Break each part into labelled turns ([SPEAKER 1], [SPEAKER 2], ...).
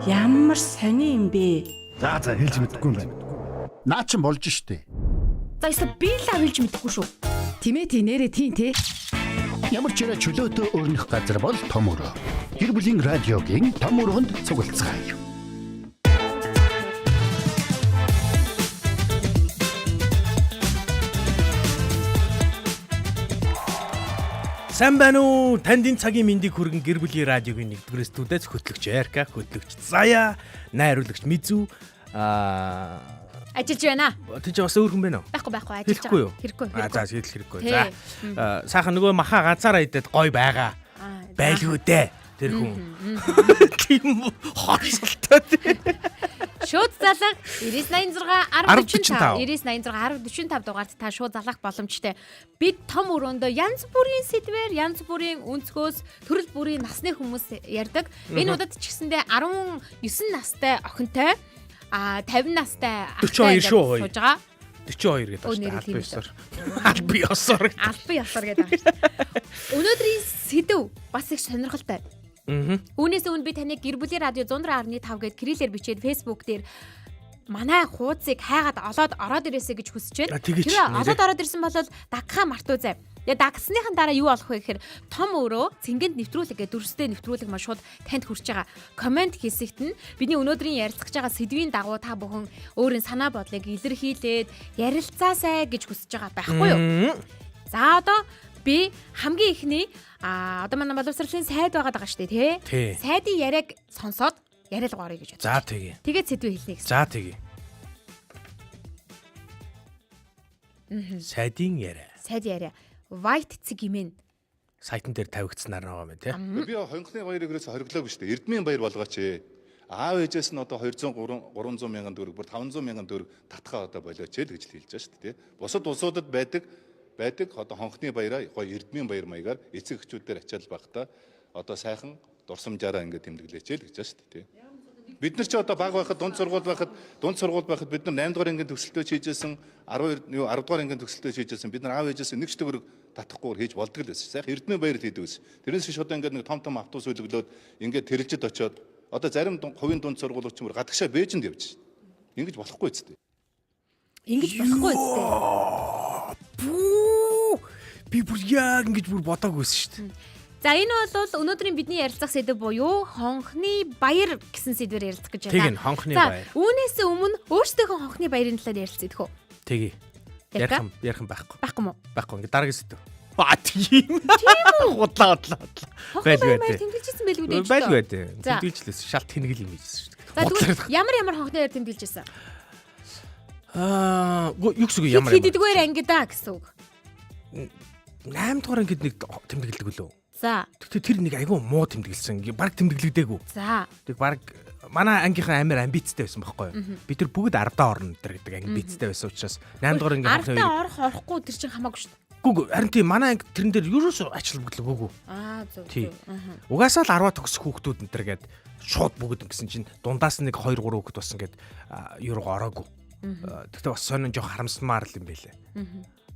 [SPEAKER 1] Ямар сони юм бэ?
[SPEAKER 2] За за хэлж мэдэхгүй юм байна. Наа чин болж штэ.
[SPEAKER 3] За ёстой би л хэлж мэдэхгүй шүү.
[SPEAKER 4] Тимээ тий нэрээ тий те.
[SPEAKER 2] Ямар ч яриа чөлөөтөө өрнөх газар бол том өрөө. Гэр бүлийн радиогийн том өрөөнд цуглацгаая.
[SPEAKER 5] Сайн байна уу? Танд энэ цагийн мэндийг хүргэн гэр бүлийн радиогийн 1-р студиэс хөтлөгч Эрка, хөтлөгч Заяа, найруулагч Мизүү
[SPEAKER 3] Ажиллаж байна.
[SPEAKER 5] Тийч бас өөр хүн байна уу?
[SPEAKER 3] Байхгүй байхгүй ажиллаж
[SPEAKER 5] Хэлэхгүй юу?
[SPEAKER 3] Хэрэггүй.
[SPEAKER 5] А за хэлэх хэрэггүй.
[SPEAKER 3] Тий.
[SPEAKER 5] За сайхан нөгөө маха ганцаараа идээд гой байгаа. Байлгүй дээ. Тэр хүн. Тийм хорсолтой тий.
[SPEAKER 3] Шууд залах 9986 1045
[SPEAKER 5] 1045
[SPEAKER 3] 9986 1045 дугаард та шууд залах боломжтой. Бид том өрөөндөө янз бүрийн сэдвээр, янз бүрийн өнцгөөс, төрөл бүрийн насны хүмүүс ярьдаг. Энэ удаад ч гэсэндээ 19 настай охинтой 50 настай
[SPEAKER 5] 42 шүү, хөөе.
[SPEAKER 3] сууж байгаа.
[SPEAKER 5] 42 гэдэг
[SPEAKER 3] Өө,
[SPEAKER 5] байна.
[SPEAKER 3] нэрээ
[SPEAKER 5] Албан
[SPEAKER 3] тийм
[SPEAKER 5] ёсоор. Албан ёсоор.
[SPEAKER 3] Албан ёсоор гэдэг байгаа шүү дээ. Өнөөдрийн сэдв бас их сонирхолтой.
[SPEAKER 5] Аа.
[SPEAKER 3] Үүнээс өмнө би таныг гэр бүлийн радио 106.5 гээд кириллээр бичээд Facebook дээр манай хуудсыг хайгаад олоод ороод ирээсэй гэж хүсэж байна.
[SPEAKER 5] А, тэгээч,
[SPEAKER 3] Хэрвээ
[SPEAKER 5] нэрээ.
[SPEAKER 3] олоод ороод ирсэн бол дагхаа мартуу зай. Тэгээ дагсныхан дараа юу болох вэ гэхээр том өрөө цэнгэнд нэвтрүүлэг гэдэг дүрстэй нэвтрүүлэг маань шууд танд хүрч байгаа. Комент хэсэгт нь бидний өнөөдрийн ярилцах гэж байгаа сэдвийн дагуу та бүхэн өөрийн санаа бодлыг илэрхийлээд ярилцаасай гэж хүсэж байгаа байхгүй юу? За одоо би хамгийн ихний одоо манай боловсролын сайд байгаад байгаа шүү дээ
[SPEAKER 5] Тий.
[SPEAKER 3] тий. Сайдын яриаг сонсоод яриалга орё гэж бодсон.
[SPEAKER 5] За тэгье.
[SPEAKER 3] Тэгээд сэдвээ хэлнэ гэсэн.
[SPEAKER 5] За тэгье. Сайдын яриа.
[SPEAKER 3] Сайд яриа. White цэг имэн.
[SPEAKER 5] Сайтан дээр тавигдсанаар байгаа юм тий.
[SPEAKER 6] Би хонхны баярыг ерөөсө хориглоогүй шүү дээ. Эрдмийн баяр болгооч. Аав ээжээс нь одоо 200 300 мянган төгрөг бүр 500 мянган төгрөг татхаа одоо болооч л гэж л хэлж байгаа шүү дээ. Бусад улсуудад байдаг байдаг одоо хонхны баяраа гоё эрдмийн баяр маягаар эцэг эхчүүдээр ачаал багтаа одоо сайхан дурсамжаараа ингээд тэмдэглээч л гэж байгаа шүү дээ. Бид нар ч одоо баг байхад дунд сургууль байхад дунд сургууль байхад бид нар 8 дугаар ангийн төгсөлтөө хийжсэн 12 юу 10 дугаар ангийн төгсөлтөө хийжсэн бид нар аав ээжээс нэг ч төгрөг татахгүйгээр хийж болдог л байсан. Сайхан эрдмийн баяр л хийдэг байсан. Тэрнээс биш одоо ингээд нэг том том автобус үлгэлээд ингээд тэрэлжид очиод одоо зарим хувийн дунд сургуулиуд ч юм уу гадагшаа Бээжинд явж. Ингэж болохгүй ч дээ.
[SPEAKER 3] Ингэж болохгүй үстэй.
[SPEAKER 5] Бүү! Би бүр яг ингэж бүр бодоагүй байсан шүү дээ.
[SPEAKER 3] За энэ бол өнөөдрийн бидний ярилцах сэдэв буюу хонхны баяр гэсэн сэдвээр ярилцах гэж байна.
[SPEAKER 5] Тэг нь, хонхны
[SPEAKER 3] За,
[SPEAKER 5] баяр.
[SPEAKER 3] Үүнээс өмнө өөрсдийнхөө хонхны баярын талаар ярилцъя гэх үү?
[SPEAKER 5] Тэгье.
[SPEAKER 3] Ярика?
[SPEAKER 5] Ярих юм, ярих юм байхгүй.
[SPEAKER 3] Байхгүй мó?
[SPEAKER 5] Байхгүй. Ингээ дараагийн сэдв. Аа тийм. Тийм үү? Худлаа худлаа худлаа.
[SPEAKER 3] Хонхны
[SPEAKER 5] Байлгүй
[SPEAKER 3] баяр
[SPEAKER 5] дээ.
[SPEAKER 3] тэмдэглэжсэн байлгүй дээ.
[SPEAKER 5] Байлгүй дээ.
[SPEAKER 3] За.
[SPEAKER 5] Тэмдэглэжлээс шал тэнэгэл юм хийжсэн шүү дээ.
[SPEAKER 3] За тэгвэл ямар ямар хонхны баяр тэмдэглэжсэн?
[SPEAKER 5] Аа, юу гэсэн үг ямар
[SPEAKER 3] Хэд
[SPEAKER 5] ямар.
[SPEAKER 3] хэддүгээр ангидаа гэсэн үг.
[SPEAKER 5] 8 дугаар ангид нэг тэмдэглэдэг лөө.
[SPEAKER 3] За.
[SPEAKER 5] Тэгтээ тэр нэг айгүй муу тэмдэглэсэн. Бараг тэмдэглэгдээгүй.
[SPEAKER 3] За.
[SPEAKER 5] Тэг баг манай ангийнхан амар амбицтай байсан байхгүй юу? Бид нар бүгд 10-даа орно тэр гэдэг амбицтай байсан учраас 8 дугаар ангийн хонхны
[SPEAKER 3] Ардаа орох орохгүй тэр чинь хамаагүй шүү дээ.
[SPEAKER 5] Гүг харин тийм манай анги тэрэн дээр ерөөсөө ач холбогдлоогүй.
[SPEAKER 3] Аа зөв
[SPEAKER 5] Тий.
[SPEAKER 3] зөв. Аха.
[SPEAKER 5] Угаасаа л 10-аа төгсөх хүүхдүүд энэ төр гээд шууд бүгд ингэсэн чинь дундаас нэг 2 3 хүүхэд болсон гээд юуруу ороогүй. Тэгтээ бас сонин жоох харамсмаар л юм байлээ.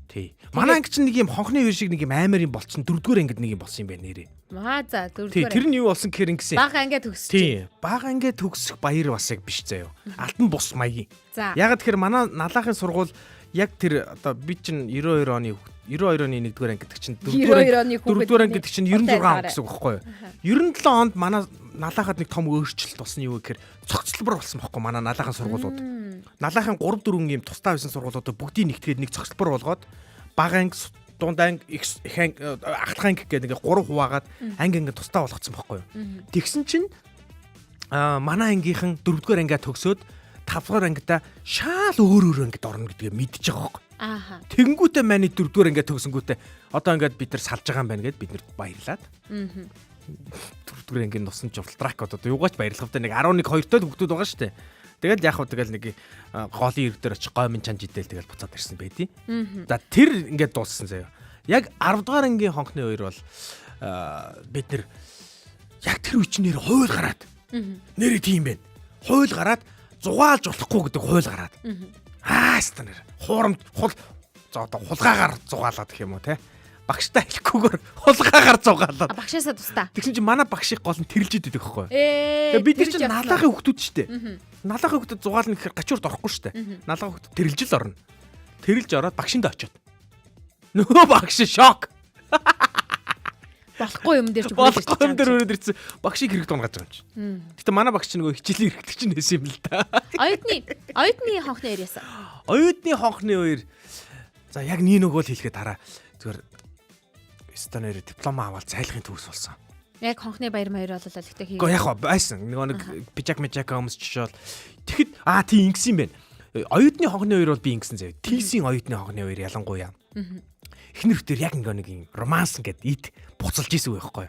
[SPEAKER 5] Тий. Манай анги чинь нэг юм хонхны үер шиг нэг юм амар юм болцсон. Дөрөвдүгээр ангид нэг юм болсон юм байна нэрээ.
[SPEAKER 3] Маа за
[SPEAKER 5] Тий,
[SPEAKER 3] дөрөвдүгээр.
[SPEAKER 5] тэр нь юу болсон гэхээр ингэсэн.
[SPEAKER 3] Бага ангиа төгсөж.
[SPEAKER 5] Тий. Бага анги төгсөх баяр бас яг биш заяо. Алтан бус маягийн.
[SPEAKER 3] За.
[SPEAKER 5] Яг тэгэхээр манай налаахын сургууль яг тэр одоо би чинь 92 оны 92 оны 1-р анги гэдэг чинь
[SPEAKER 3] 92 оны хүүхэд
[SPEAKER 5] 4-р анги гэдэг чинь 96 он
[SPEAKER 3] гинэ.
[SPEAKER 5] гэсэн үг байхгүй юу? 97 онд манай налаахад нэг том өөрчлөлт болсон юу гэхээр цогцлбор болсон байхгүй манай налаахын сургуулиуд. Налаахын 3 4 юм тусдаа байсан сургуулиудаа бүгдийг нэгтгээд нэг цогцлбор болгоод бага анги дунд анги их их анги ахлах анги гэдэг ингээ 3 хуваагаад анги анги тусдаа болгоцсон байхгүй юу? Тэгсэн чинь манай ангийнхан 4-р ангиа төгсөөд 5-р ангидаа шаал өөр өөр ангид орно гэдгээ мэдчихэж байгаа байхгүй.
[SPEAKER 3] Ааха.
[SPEAKER 5] Тэнгүүтээ маний 4-р ангиа төгсөнгүүтээ одоо ингээд бид нар салж байгаа юм байна гэд бид нар баярлаад. Аа. 4-р ангийн нусан жуултрак одоо юугаач баярлах вэ нэг 11 2-той хүүхдүүд байгаа шүү дээ. Тэгэл яг хөө тэгэл нэг голын ирэг дээр очиж гомын чанж идэл тэгэл буцаад ирсэн байдیں۔ За тэр ингээд дууссан заяа. Яг 10 дугаар ангийн хонхны хоёр бол бид нар яг тэр үе чинь нэр хууль гараад. Нэрээ тийм байна. Хууль гараад зугаалж болохгүй гэдэг хууль гараад. Аа ста нэр. Хуурамч хул за одоо хулгаагаар зугаалаад гэх юм уу те. Багштай хэлэхгүйгээр хулгайгаар зугаалаад.
[SPEAKER 3] Багшаасаа тустаа.
[SPEAKER 5] Тэгсэн чинь манай багшийг гол нь тэрэлжээд идэх байхгүй.
[SPEAKER 3] Ээ.
[SPEAKER 5] Тэгээ бид нар чинь налаахын хүүхдүүд шүү дээ. Налаахын хүүхдүүд зугаална гэхээр гачуурд орохгүй шүү дээ. Налаахын хүүхдүүд тэрэлжил орно. Тэрэлж ороод багшинд очиод. Нөгөө багш шок.
[SPEAKER 3] Болохгүй юм дээр ч хүрээд
[SPEAKER 5] Болохгүй юм дээр өрөөд ирсэн. Багшийг хэрэг дунгаж байгаа юм чи. Гэтэ манай багш чинь нөгөө хичээлийн хэрэгтэг чинь нэсэн юм л да.
[SPEAKER 3] Оюутны хонхны яриасан.
[SPEAKER 5] Оюутны хонхны үер за яг нэг нөгөө л хэлэхэд хараа зүгээр Эстонээр диплом аваад цайлахын төгс болсон.
[SPEAKER 3] Яг хонхны баяр маяр бол олигтой хий.
[SPEAKER 5] Гэхдээ яг байсан. Нөгөө нэг пижак мижака өмсчөөл. Тэгэхэд аа тий ингэсэн юм байна. Оюутны хонхны үер бол би ингэсэн заяа. Тийсийн оюутны хонхны үер ялангуяа. Эхнэр хөтөр яг ингээ нэг юм романс ингээд ид буцалж исэн үе байхгүй.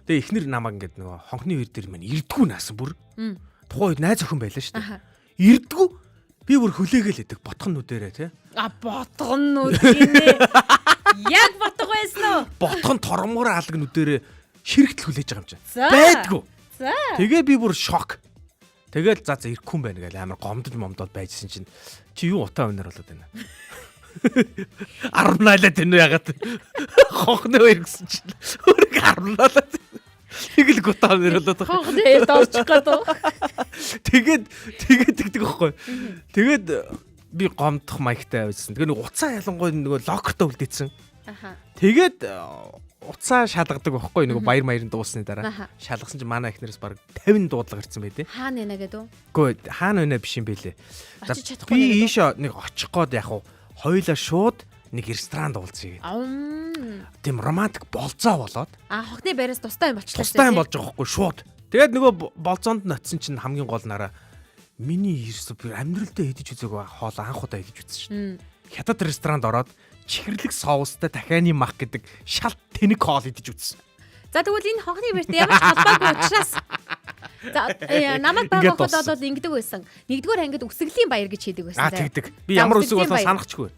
[SPEAKER 5] Тэгээ эхнэр намайг ингээд нөгөө хонхны үер дээр мань ирдгүү наасан бүр. Тухайн үед найз охин байлаа шүү дээ. Ирдгүү би бүр хүлээгээл идэг ботхон нүдэрээ тий.
[SPEAKER 3] А ботгон нүд гинэ. Яг ботго байсан уу?
[SPEAKER 5] Ботхон тормгоор алаг нүдэрээ ширэгтэл хүлээж байгаа юм чинь.
[SPEAKER 3] За.
[SPEAKER 5] Байдгүй.
[SPEAKER 3] За.
[SPEAKER 5] Тэгээ би бүр шок. Тэгэл за за ирэхгүй юм байна гэл амар гомдож момдоод байжсэн чинь чи юу утаа өнөр болоод байна. 18-аад тэн үү ягаад хонхны хоёр гэсэн чинь өөрийг 18-аад. Нэг л гутаа өнөр болоод байгаа.
[SPEAKER 3] Хонхны ярьд орчих гээд уу.
[SPEAKER 5] Тэгээд тэгээд тэгдэг байхгүй. Тэгээд би гомдох маягтай байжсан. Тэгээ нэг уцаа ялангуяа нөгөө локертой үлдээсэн.
[SPEAKER 3] Аха.
[SPEAKER 5] Тэгээд уцаа шалгадаг байхгүй нөгөө баяр маярын дуусны дараа.
[SPEAKER 3] Аха.
[SPEAKER 5] Шалгасан чинь манай эхнэрээс бараг 50 дуудлага ирсэн байдээ.
[SPEAKER 3] Хаана нэ гэдэг үү?
[SPEAKER 5] Үгүй хаана байна биш юм бэлээ. За,
[SPEAKER 3] Очиж чадахгүй
[SPEAKER 5] би
[SPEAKER 3] нэ гэдэг
[SPEAKER 5] ийшээ нэг очих гээд яг хуу хоёлаа шууд нэг ресторанд уулзъя гэдэг.
[SPEAKER 3] Аум.
[SPEAKER 5] Тийм романтик болцоо болоод
[SPEAKER 3] А хонхны байраас тустай юм болчлаа.
[SPEAKER 5] тустай юм болж байгаа хгүй шууд. Тэгээд нөгөө болцоонд ноцсон чинь хамгийн гол нараа миний ерөөсө би амьдралдаа идэж үзээгүй хоол анх удаа идэж үзсэн шүү дээ. Хятад ресторанд ороод чихэрлэг соустай дахианы мах гэдэг шал тэнэг хоол идэж үзсэн.
[SPEAKER 3] За тэгвэл энэ хонхны баяртай ямар ч холбоогүй учраас За намайг
[SPEAKER 5] Ингээд
[SPEAKER 3] байгаа хот
[SPEAKER 5] дууссан.
[SPEAKER 3] бол ингэдэг байсан. Нэгдүгээр ангид үсгэлийн баяр гэж хийдэг байсан.
[SPEAKER 5] Аа
[SPEAKER 3] заяа.
[SPEAKER 5] тэгдэг. Би
[SPEAKER 3] За,
[SPEAKER 5] ямар үсэг
[SPEAKER 3] үсгэлийн
[SPEAKER 5] болоо
[SPEAKER 3] баяр.
[SPEAKER 5] санахчгүй.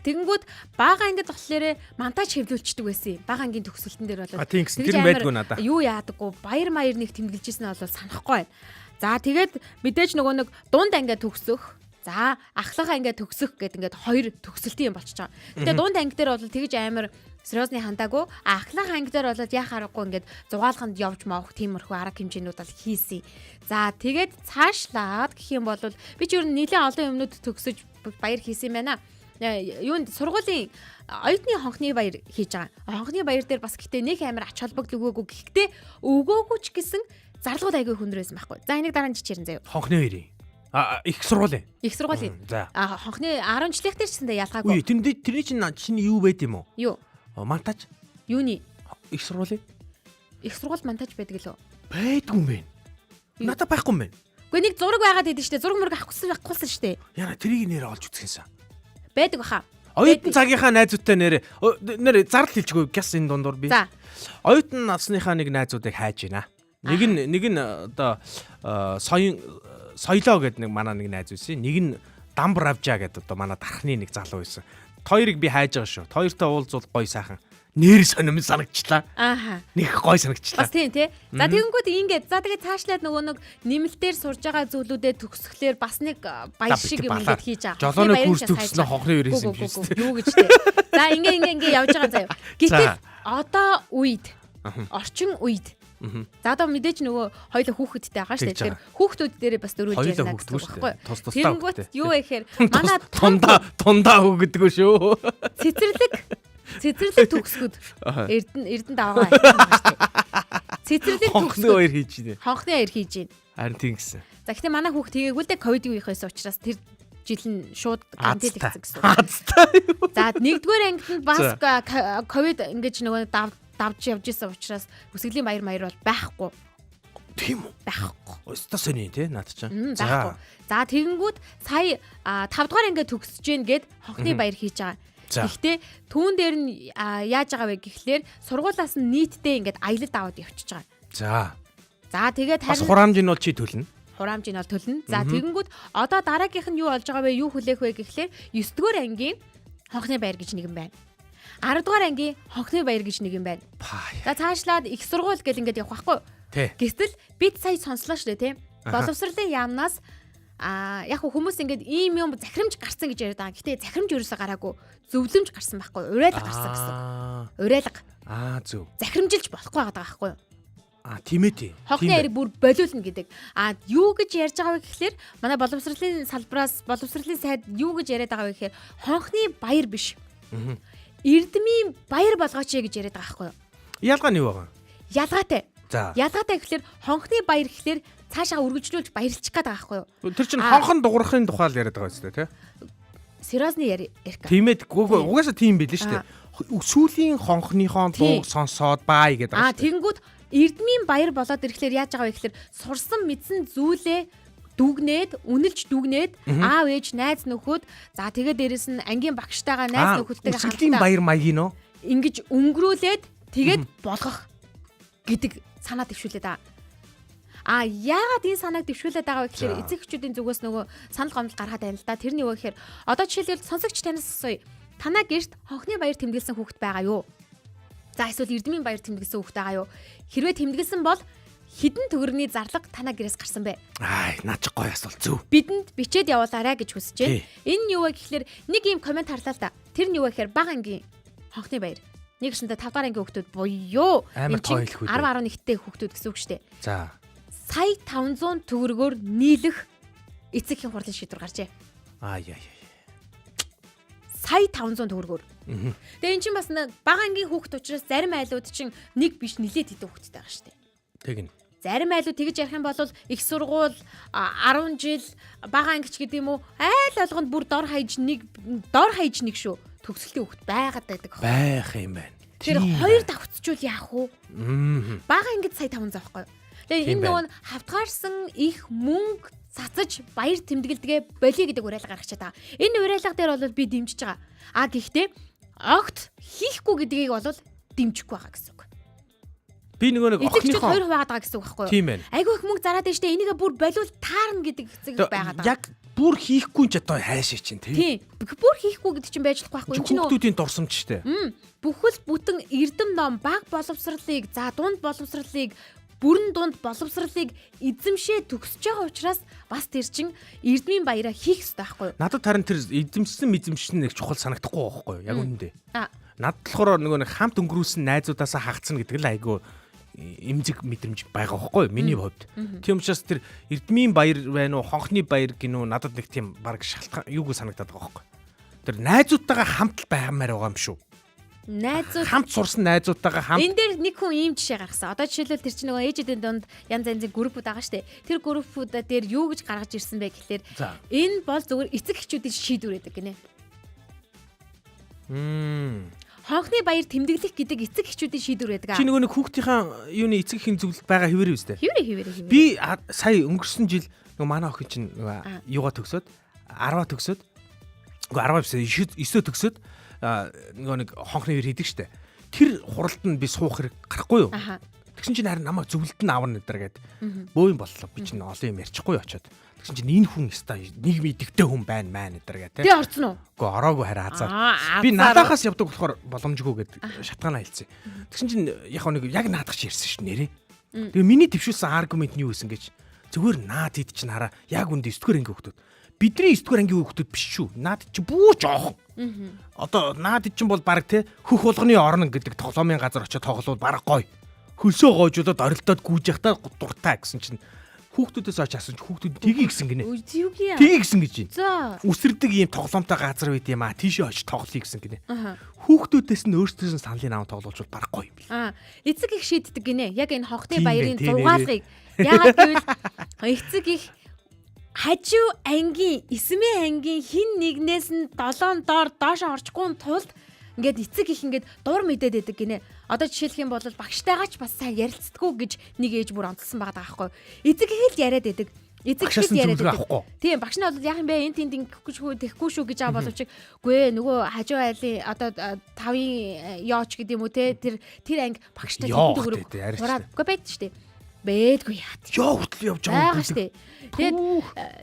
[SPEAKER 3] Тэгэнгүүт бага ангид болохоор монтаж хэвлүүлчихдэг байсан юм. Бага ангийн төгсөлтөн дээр бол.
[SPEAKER 5] А, тийм гэсэн.
[SPEAKER 3] Тэгж
[SPEAKER 5] Тэр нь
[SPEAKER 3] амар
[SPEAKER 5] байдгүй надаа.
[SPEAKER 3] Юу яадаггүй баяр маяр нэг тэмдэглэжсэн нь бол санахгүй байна. За тэгээд мэдээж нөгөө нэг дунд ангиа төгсөх. За ахлах ангиа төгсөх гэд ингээд хоёр төгсөлтийн юм болчихж байгаа. Гэтэ дунд анги дээр бол тэгж амар сериосны хандаагүй. А ахлах анги дээр бол яах аргагүй ингээд зугаалганд явж маах тиймэрхүү арга хэмжээнүүд бол хийсэн. За тэгээд цаашлаад гэх юм бол би ч ер нь нэлээд олон юмнууд төгсөж баяр хийсэн юм байна. Юунд сургуулийн оюутны хонхны баяр хийж байгаа. Хонхны баяр дээр бас гэтээ нэг амар ач холбогдол өгөөгүй гэхдээ өгөөгүй ч гэсэн зарлууд айгүй хүндэр байсан байхгүй. За энийг дараа нь жичээрэн заяа.
[SPEAKER 5] Хонхны хоёрын. А их сургуулийн.
[SPEAKER 3] Их сургуулийн.
[SPEAKER 5] За.
[SPEAKER 3] А хонхны 10 жилийнх дээр ч гэсэндээ ялгаагүй.
[SPEAKER 5] Үгүй тэр тэрний чинь чинь юу байд юм уу?
[SPEAKER 3] Юу?
[SPEAKER 5] Монтаж
[SPEAKER 3] Юуны?
[SPEAKER 5] их сургуулийн
[SPEAKER 3] Их сургууль монтаж байдаг лөө.
[SPEAKER 5] байдгүй юм байна. Надад байхгүй юм байна.
[SPEAKER 3] Үгүй нэг зураг байгаад идэв штэ. Зураг мөрөг авахгүйсэн авахгүйсэн штэ.
[SPEAKER 5] Яна тэрийг нэр олж үзэх юмсан.
[SPEAKER 3] Байдаг баха.
[SPEAKER 5] Оюутан цагийнхаа найзуудтай нэр нэр зардал хэлчихгүй гяс энэ дундуур би.
[SPEAKER 3] За.
[SPEAKER 5] Оюутан насныхаа нэг найзуудыг хайж байна. Нэг нь одоо соён соёлоо гэдэг нэг манай нэг найз байсан. Нэг нь Дамбравжа гэдэг одоо манай дархны нэг залуу байсан. Хоёрыг би хайж байгаа шүү. Хоёртой уулзвал гоё сайхан. Нэр сонирм санагчлаа.
[SPEAKER 3] Ааха.
[SPEAKER 5] Нэг гоё санагчлаа.
[SPEAKER 3] Бас тийм тий. За тэгэнгүүт ингээд за тэгээ цаашлаад нөгөө нэг нэмэлтээр сурж байгаа зүйлүүдээ төгсгөлээр бас нэг баяр
[SPEAKER 5] За,
[SPEAKER 3] шиг
[SPEAKER 5] бити
[SPEAKER 3] юм
[SPEAKER 5] балаар.
[SPEAKER 3] ингээд хийж байгаа.
[SPEAKER 5] Жолооны
[SPEAKER 3] Хонхны
[SPEAKER 5] курс
[SPEAKER 3] баяр ч
[SPEAKER 5] төгснө хонхны
[SPEAKER 3] хайж
[SPEAKER 5] үер хийсэн
[SPEAKER 3] байгаа.
[SPEAKER 5] юм
[SPEAKER 3] Гүү,
[SPEAKER 5] биш
[SPEAKER 3] гүү, Юу гэж тий. За ингээ ингээ ингээ явж байгаа заяа. Гэтэл
[SPEAKER 5] За.
[SPEAKER 3] одоо үед орчин үед За одоо мэдээж нөгөө хоёулаа хүүхэдтэй байгаа шүү дээ.
[SPEAKER 5] Тэгж
[SPEAKER 3] Тэгэхээр хүүхдүүд дээрээ бас дөрүүлж
[SPEAKER 5] Хоёулаа
[SPEAKER 3] ярина гэсэн
[SPEAKER 5] хүүхдгүй
[SPEAKER 3] үг
[SPEAKER 5] шүү
[SPEAKER 3] байхгүй
[SPEAKER 5] дээ.
[SPEAKER 3] юу?
[SPEAKER 5] Тус тусдаа
[SPEAKER 3] Тэгэнгүүт
[SPEAKER 5] хүүхэдтэй.
[SPEAKER 3] юу вэ гэхээр манай
[SPEAKER 5] Тундаа тундаа хүүгэдэггүй шүү.
[SPEAKER 3] цэцэрлэг цэцэрлэг төгсгөд эрдэн эрдэн даваа байгаа шүү дээ. Цэцэрлэг
[SPEAKER 5] Хонхны
[SPEAKER 3] төгсгөд
[SPEAKER 5] хоёр хийж байна.
[SPEAKER 3] хонхны баяр хийж байна.
[SPEAKER 5] Харин тийм гэсэн.
[SPEAKER 3] За гэхдээ манай хүүхд тэгээгүй л дээ ковидын үеийнх байсан учраас тэр жил нь шууд карантин
[SPEAKER 5] Азтай.
[SPEAKER 3] гэсэн гэсэн. үг.
[SPEAKER 5] Азтай.
[SPEAKER 3] За нэгдүгээр ангид нь бас
[SPEAKER 5] За.
[SPEAKER 3] ковид ингэж нөгөө дав давж явж исэн учраас үсгэлийн баяр маяр бол байхгүй.
[SPEAKER 5] Тийм үү?
[SPEAKER 3] Байхгүй.
[SPEAKER 5] Өстой сони тий наад чинь.
[SPEAKER 3] Байхгүй. За тэгэнгүүт сая 5 дугаар ангиа төгсөж гин гэд хонхны баяр хийж байгаа.
[SPEAKER 5] За.
[SPEAKER 3] Гэхдээ түүн дээр нь яаж байгаа вэ гэхлээр сургуулаас нь нийтдээ ингээд аялалд аваад явчихж байгаа.
[SPEAKER 5] За.
[SPEAKER 3] За тэгээд
[SPEAKER 5] Бас
[SPEAKER 3] харин
[SPEAKER 5] хураамж нь бол чи төлнө.
[SPEAKER 3] хураамж нь бол төлнө. За тэгэнгүүт одоо дараагийнх нь юу болж байгаа вэ? Юу хүлээх вэ гэхлээр 9 дугаар ангийн хонхны баяр гэж нэг юм байна. 10 дугаар ангийн хонхны баяр гэж нэг юм байна.
[SPEAKER 5] Паа.
[SPEAKER 3] За цаашлаад их сургууль гэл ингээд явах байхгүй юу?
[SPEAKER 5] Тий.
[SPEAKER 3] Гэтэл бид сая сонслоо шүү дээ тийм.
[SPEAKER 5] Аха.
[SPEAKER 3] Боловсролын яамнаас Яг хүмүүс ингээд ийм юм захирамж гарсан гэж яриад байгаа. Гэтэ захирамж ерөөсөө гараагүй. Зөвлөмж гарсан байхгүй. Уриалга гарсан гэсэн. Уриалга.
[SPEAKER 5] Зөв.
[SPEAKER 3] Захирамжилж болохгүй байгаа байхгүй юу?
[SPEAKER 5] Тийм ээ тий.
[SPEAKER 3] Хонхны яриг бүр болиулна гэдэг. Юу гэж ярьж байгаа вэ гэхлээр манай боловсролын салбараас боловсролын сайд юу гэж яриад байгаа вэ гэхээр хонхны баяр биш. Эрдмийн баяр болгооч гэж яриад байгаа байхгүй юу?
[SPEAKER 5] Ялгаа нь юу байгаа?
[SPEAKER 3] Ялгаатай.
[SPEAKER 5] За.
[SPEAKER 3] Ялгаатай гэхлээр хонхны баяр гэхлээр цаашаа үргэлжлүүлж баярлчих гээд байгаа байхгүй юу?
[SPEAKER 5] Тэр чинь хонхон дуурахын тухай л яриад байгаа үстэй тий.
[SPEAKER 3] Сериозны ярика.
[SPEAKER 5] Тийм ээ. Угаасаа тийм билээ шүү дээ. Сүүлийн хонхныхоо дууг сонсоод бай гэдэг байгаа шүү дээ.
[SPEAKER 3] Тэгэнгүүт эрдмийн баяр болоод ирэхлээр яаж байгаа вэ гэхлээр сурсан мэдсэн зүйлээ дүгнээд, үнэлж дүгнээд аав ээж найз нөхөд за тэгээ дээрэс нь ангийн багштайгаа найз нөхөдтэйгээ
[SPEAKER 5] хамтдаа баяр маягийн нөө
[SPEAKER 3] ингэж өнгөрүүлээд тэгээд болгох гэдэг санаа дэвшүүлээд байгаа. Яагаад энэ санааг дэвшүүлээд байгаа вэ гэхлээр эцэг эхчүүдийн зүгээс нөгөө санал гомдол гаргаад байна л да. Тэр нь юу вэ гэхээр одоо жишээлбэл сонсогч танаас асууя. Танаа гэрт хонхны баяр тэмдэглэсэн хүүхэд байгаа юу? За эсвэл эрдмийн баяр тэмдэглэсэн хүүхэд байгаа юу? Хэрвээ тэмдэглэсэн бол хэдэн төгрөгийн зарлага танаа гэрээс гарсан бэ?
[SPEAKER 5] Наа чи гоё асуулт зөв.
[SPEAKER 3] Бидэнд бичээд явуулаарай гэж хүсэж байна. Энэ нь юу вэ гэхлээр нэг ийм комент харлаа л да. Тэр нь юу вэ гэхээр бага ангийн хонхны баяр. Нэг шиндэ 5 дахь ангийн хүүхдүүд буюу
[SPEAKER 5] амар тоо хэлэх үү?
[SPEAKER 3] 10 11-тэй хүүхдүүд гэсэн үг шүү дээ.
[SPEAKER 5] За.
[SPEAKER 3] Сая 500 төгрөгөөр нийлэх эцэг эхийн хурлын шийдвэр гарчээ. Сая 500 төгрөгөөр. Тэгээ эн чинь бас бага ангийн хүүхд учраас зарим айлууд чинь нэг биш нилээд хэдэн хүүхэдтэй байгаа шүү дээ.
[SPEAKER 5] Тэгнь.
[SPEAKER 3] Зарим айлууд тэгж ярих юм бол их сургууль 10 жил бага ангич гэдэг юм уу айл болгонд бүр дор хаяж нэг шүү төгсөлтийн хүүхд байгаад байдаг.
[SPEAKER 5] Байх юм байна.
[SPEAKER 3] Тэр хоёр давхцчул яах вэ? Бага ангид сая 500 байхгүй юу? Тэгээ энэ нөгөө хавтгаарсан их мөнгө цацаж баяр тэмдэглэдэгэ болиё гэдэг уриалга гаргаж байгаа. Энэ уриалга дээр бол би дэмжиж байгаа. Гэхдээ огт хийхгүй гэдгийг бол дэмжихгүй байгаа гэсэн үг.
[SPEAKER 5] Би нөгөө нэг
[SPEAKER 3] охиныхоо хоёр хуваагаад байгаа гэсэн үг байхгүй юу?
[SPEAKER 5] Тийм байна.
[SPEAKER 3] Айгүй их мөнгө зараад байна штэ. Энийгээ бүр болиул таарна гэдэг эцэг байгаад байгаа.
[SPEAKER 5] Яг бүр хийхгүй ч одоо хайшаа чинь тий.
[SPEAKER 3] Тийм. Бүр хийхгүй гэдэг чинь байж болохгүй байхгүй юу?
[SPEAKER 5] Чинь хүүхдүүдийн дурсамж штэ.
[SPEAKER 3] Бүхэл бүтэн эрдэм ном баг боловсролыг, за дунд боловсролыг, бүрэн дунд боловсролыг эзэмшээ төгсөж байгаа учраас бас тэр чин эрдмийн баяраа хийх ёстой байхгүй юу?
[SPEAKER 5] Надад харин тэр эзэмшсэн эзэмшсэн нэг чухал санагдахгүй байхгүй юу? Яг үнэндээ. Надад болохоор нөгөө нэг хамт өнгөрүүлсэн найзуудаасаа хагацна гэдэг л айгүй эмзэг мэдрэмж байгаа байхгүй юу? Миний хувьд. Тийм учраас тэр эрдмийн баяр байна уу, хонхны баяр гинүү надад нэг тийм баг шалтгаан юугүй санагдаад байгаа байхгүй юу? Тэр найзуудтайгаа хамт л байхмаар байгаа юм шүү.
[SPEAKER 3] Найзууд
[SPEAKER 5] хамт сурсан найзуудтайгаа хамт.
[SPEAKER 3] Энэ дээр нэг хүн ийм жишээ гаргасан. Одоо жишээлбэл тэр чинь нөгөө ээжүүдийн дунд янз янзын группүүд байгаа штэ. Тэр группүүд дээр юу гэж гаргаж ирсэн бэ гэхлээр энэ бол зөвхөн эцэг эхчүүдийн шийдвэр гэдэг гинэ. Хонхны баяр тэмдэглэх гэдэг эцэг эхчүүдийн шийдвэр байдаг.
[SPEAKER 5] Чи нөгөө нэг хүүхдийнхаа юуны эцэг эхийн зөвлөлт байгаа хэвээр үстэй.
[SPEAKER 3] Хэвээрээ.
[SPEAKER 5] Би сая өнгөрсөн жил нөгөө манай охин чинь нөгөө юугаа төгсөөд 10-аа төгсөөд үгүй 10 биш 9-өө төгсөөд нөгөө нэг хонхны үер хийдэг штэ. Тэр хуралд нь би суух хэрэг гарахгүй юу? Тэгсэн чинь харин намайг зөвлөлт нь аварна энэ гэд. Бөө юм боллоо. Би чинь олон юм ярьчихгүй очоод. Тэгсэн чинь энэ хүн өстой нийгмийн идэвхтэй хүн байна маань энэ гэд.
[SPEAKER 3] Тэ орцсон уу?
[SPEAKER 5] Үгүй ороогүй харин азар. Би надаахаас явдаг болохоор боломжгүй гэд шатгаанаа хэлсэн. Тэгсэн чинь яг нэг яг наадах чи ярьсан шүү нэрээ. Тэгээ миний төвшүүлсэн аргумент нь юу гэсэн гэж зүгээр наад ид чинь хараа яг үндэ 9 дугаар ангийн хүүхдүүд. Бидний 9 дугаар ангийн хүүхдүүд биш шүү. Наад чи бүр жоохон. Одоо наад чинь бол баг те хөх болгоны орно гэдэг тоглоомын газар очиод тоглоод баг гоё. Хөлсөө гоожуулаад орилдоод гүйж явахдаа дуртай гэсэн чинь хүүхдүүдээс очиж асан чинь хүүхдүүд тгий гэсэн гинэ. Тгий гэсэн гэж байна.
[SPEAKER 3] За.
[SPEAKER 5] Үсэрдэг ийм тоглоомтой газар байд юм аа. Тийшээ очиж тоглоё гэсэн гинэ. Хүүхдүүдээс нь өөрсдөөс нь саналын аван тоглуулж баг гоё юм бил.
[SPEAKER 3] Эцэг их шийддэг гинэ. Яг энэ хонхны баярын зугаалгыг. Яагаад гэвэл эцэг их хажуу ангийн, эсмэн ангийн хин нэгнээс нь 7 доор доош орчихгүй тулд ингээд эцэг их ингээд дур мэдээд байдаг гинэ. Одоо жишээлх юм бол багштайгаа ч бас сайн ярилцдаггүй гэж нэг ээж бүр онцлсан байгаа даахгүй. Эцэг их л яриад байдаг. Эцэг их л яриад байдаг. Тийм багш нь бол яах юм бэ? Энэ тэнд ингэхгүй шүү, тэхгүй шүү гэж байгаа боловч үгүй ээ нөгөө хажуу айлын одоо 5-ын ёоч гэдэг юм уу те тэр анги багштай тэдэн төгрөг хураад үгүй байд штэ. Бэдгүй яат.
[SPEAKER 5] Ёо хүртэл явж байгаа
[SPEAKER 3] юм штэ. Тэгээд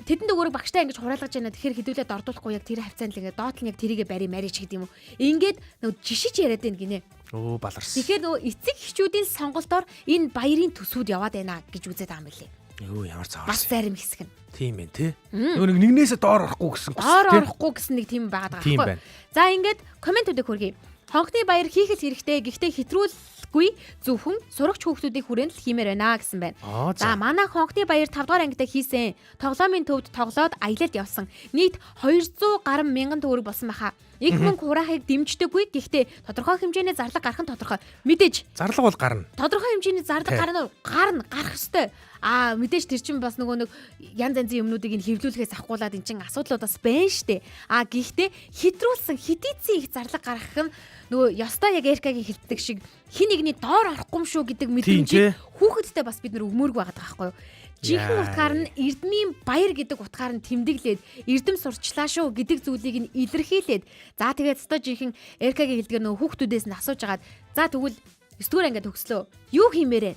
[SPEAKER 3] тэдэн төгрөг багштай ингэж хураалгаж байна. Тэгэхээр хэдүүлээ дордуулахгүй яг тэр хавцаанд л ингээд доотлон яг тэрийгэ бари марич гэдэг юм уу. Ингээд нөгөө жишиж яриад байна гинэ.
[SPEAKER 5] Өө баларсан.
[SPEAKER 3] Тэгэхээр нөгөө эцэг эхчүүдийн сонголтоор энэ баярын төсвүүд яваад байна гэж үзээд байгаа юм билээ.
[SPEAKER 5] Юу ямар
[SPEAKER 3] Бас
[SPEAKER 5] цаварсан.
[SPEAKER 3] зарим хэсэг нь.
[SPEAKER 5] Тийм ээ тий. Нөгөө нэг нэгнээсээ доор орохгүй гэсэн
[SPEAKER 3] Доор
[SPEAKER 5] тий.
[SPEAKER 3] орохгүй гэсэн нэг тийм байгаад байгаа
[SPEAKER 5] Тийм
[SPEAKER 3] байхгүй.
[SPEAKER 5] байна.
[SPEAKER 3] За ингээд комментүүдийг хүргэе. Хонхны баяр хийх л хэрэгтэй. Гэхдээ хэтрүүлгүй зөвхөн сурагч хүүхдүүдийн хүрээнд л хиймээр байна гэсэн байна.
[SPEAKER 5] Аа,
[SPEAKER 3] За
[SPEAKER 5] за.
[SPEAKER 3] манай хонхны баяр 5 дугаар ангидаа хийсэн. Тоглоомын төвд тоглоод аялалд явсан. Нийт 200 гаруй мянган төгрөг болсон байхаа. Их мөнгө хураахыг дэмждэггүй. Гэхдээ тодорхой хэмжээний зарлага гарах нь тодорхой. Мэдээж
[SPEAKER 5] Зарлага бол гарна.
[SPEAKER 3] тодорхой хэмжээний зарлага
[SPEAKER 5] Тий.
[SPEAKER 3] гарна уу? Гарна, гарах ёстой. Аа мэдээж тэр чинь бас нөгөө нэг янз янзын юмнуудыг нь хэвлүүлэхээс авахгуулаад эн чинь асуудлууд бас байна штэ. Аа гэхдээ хэтрүүлсэн хитийцэн их зарлага гаргах нь нөгөө ёстой яг Эркагийн хэлдэг шиг хин нэгний доор орохгүй юм шүү гэдэг мэдрэмжийг
[SPEAKER 5] тий.
[SPEAKER 3] хүүхэдтэй бас бид нэр өгмөөргүй байгаад байгаа байхгүй юу? Жинхэнэ
[SPEAKER 5] Яа.
[SPEAKER 3] утгаар нь эрдмийн баяр гэдэг утгаар нь тэмдэглээд эрдэм сурчлаа шүү гэдэг зүйлийг нь илэрхийлээд за тэгээд өстой жинхэнэ Эркагийн хэлдгээр нөгөө хүүхдүүдээс нь асууж агаад за тэгвэл 9 дугаар ангид төгслөө. Юу хиймээрээ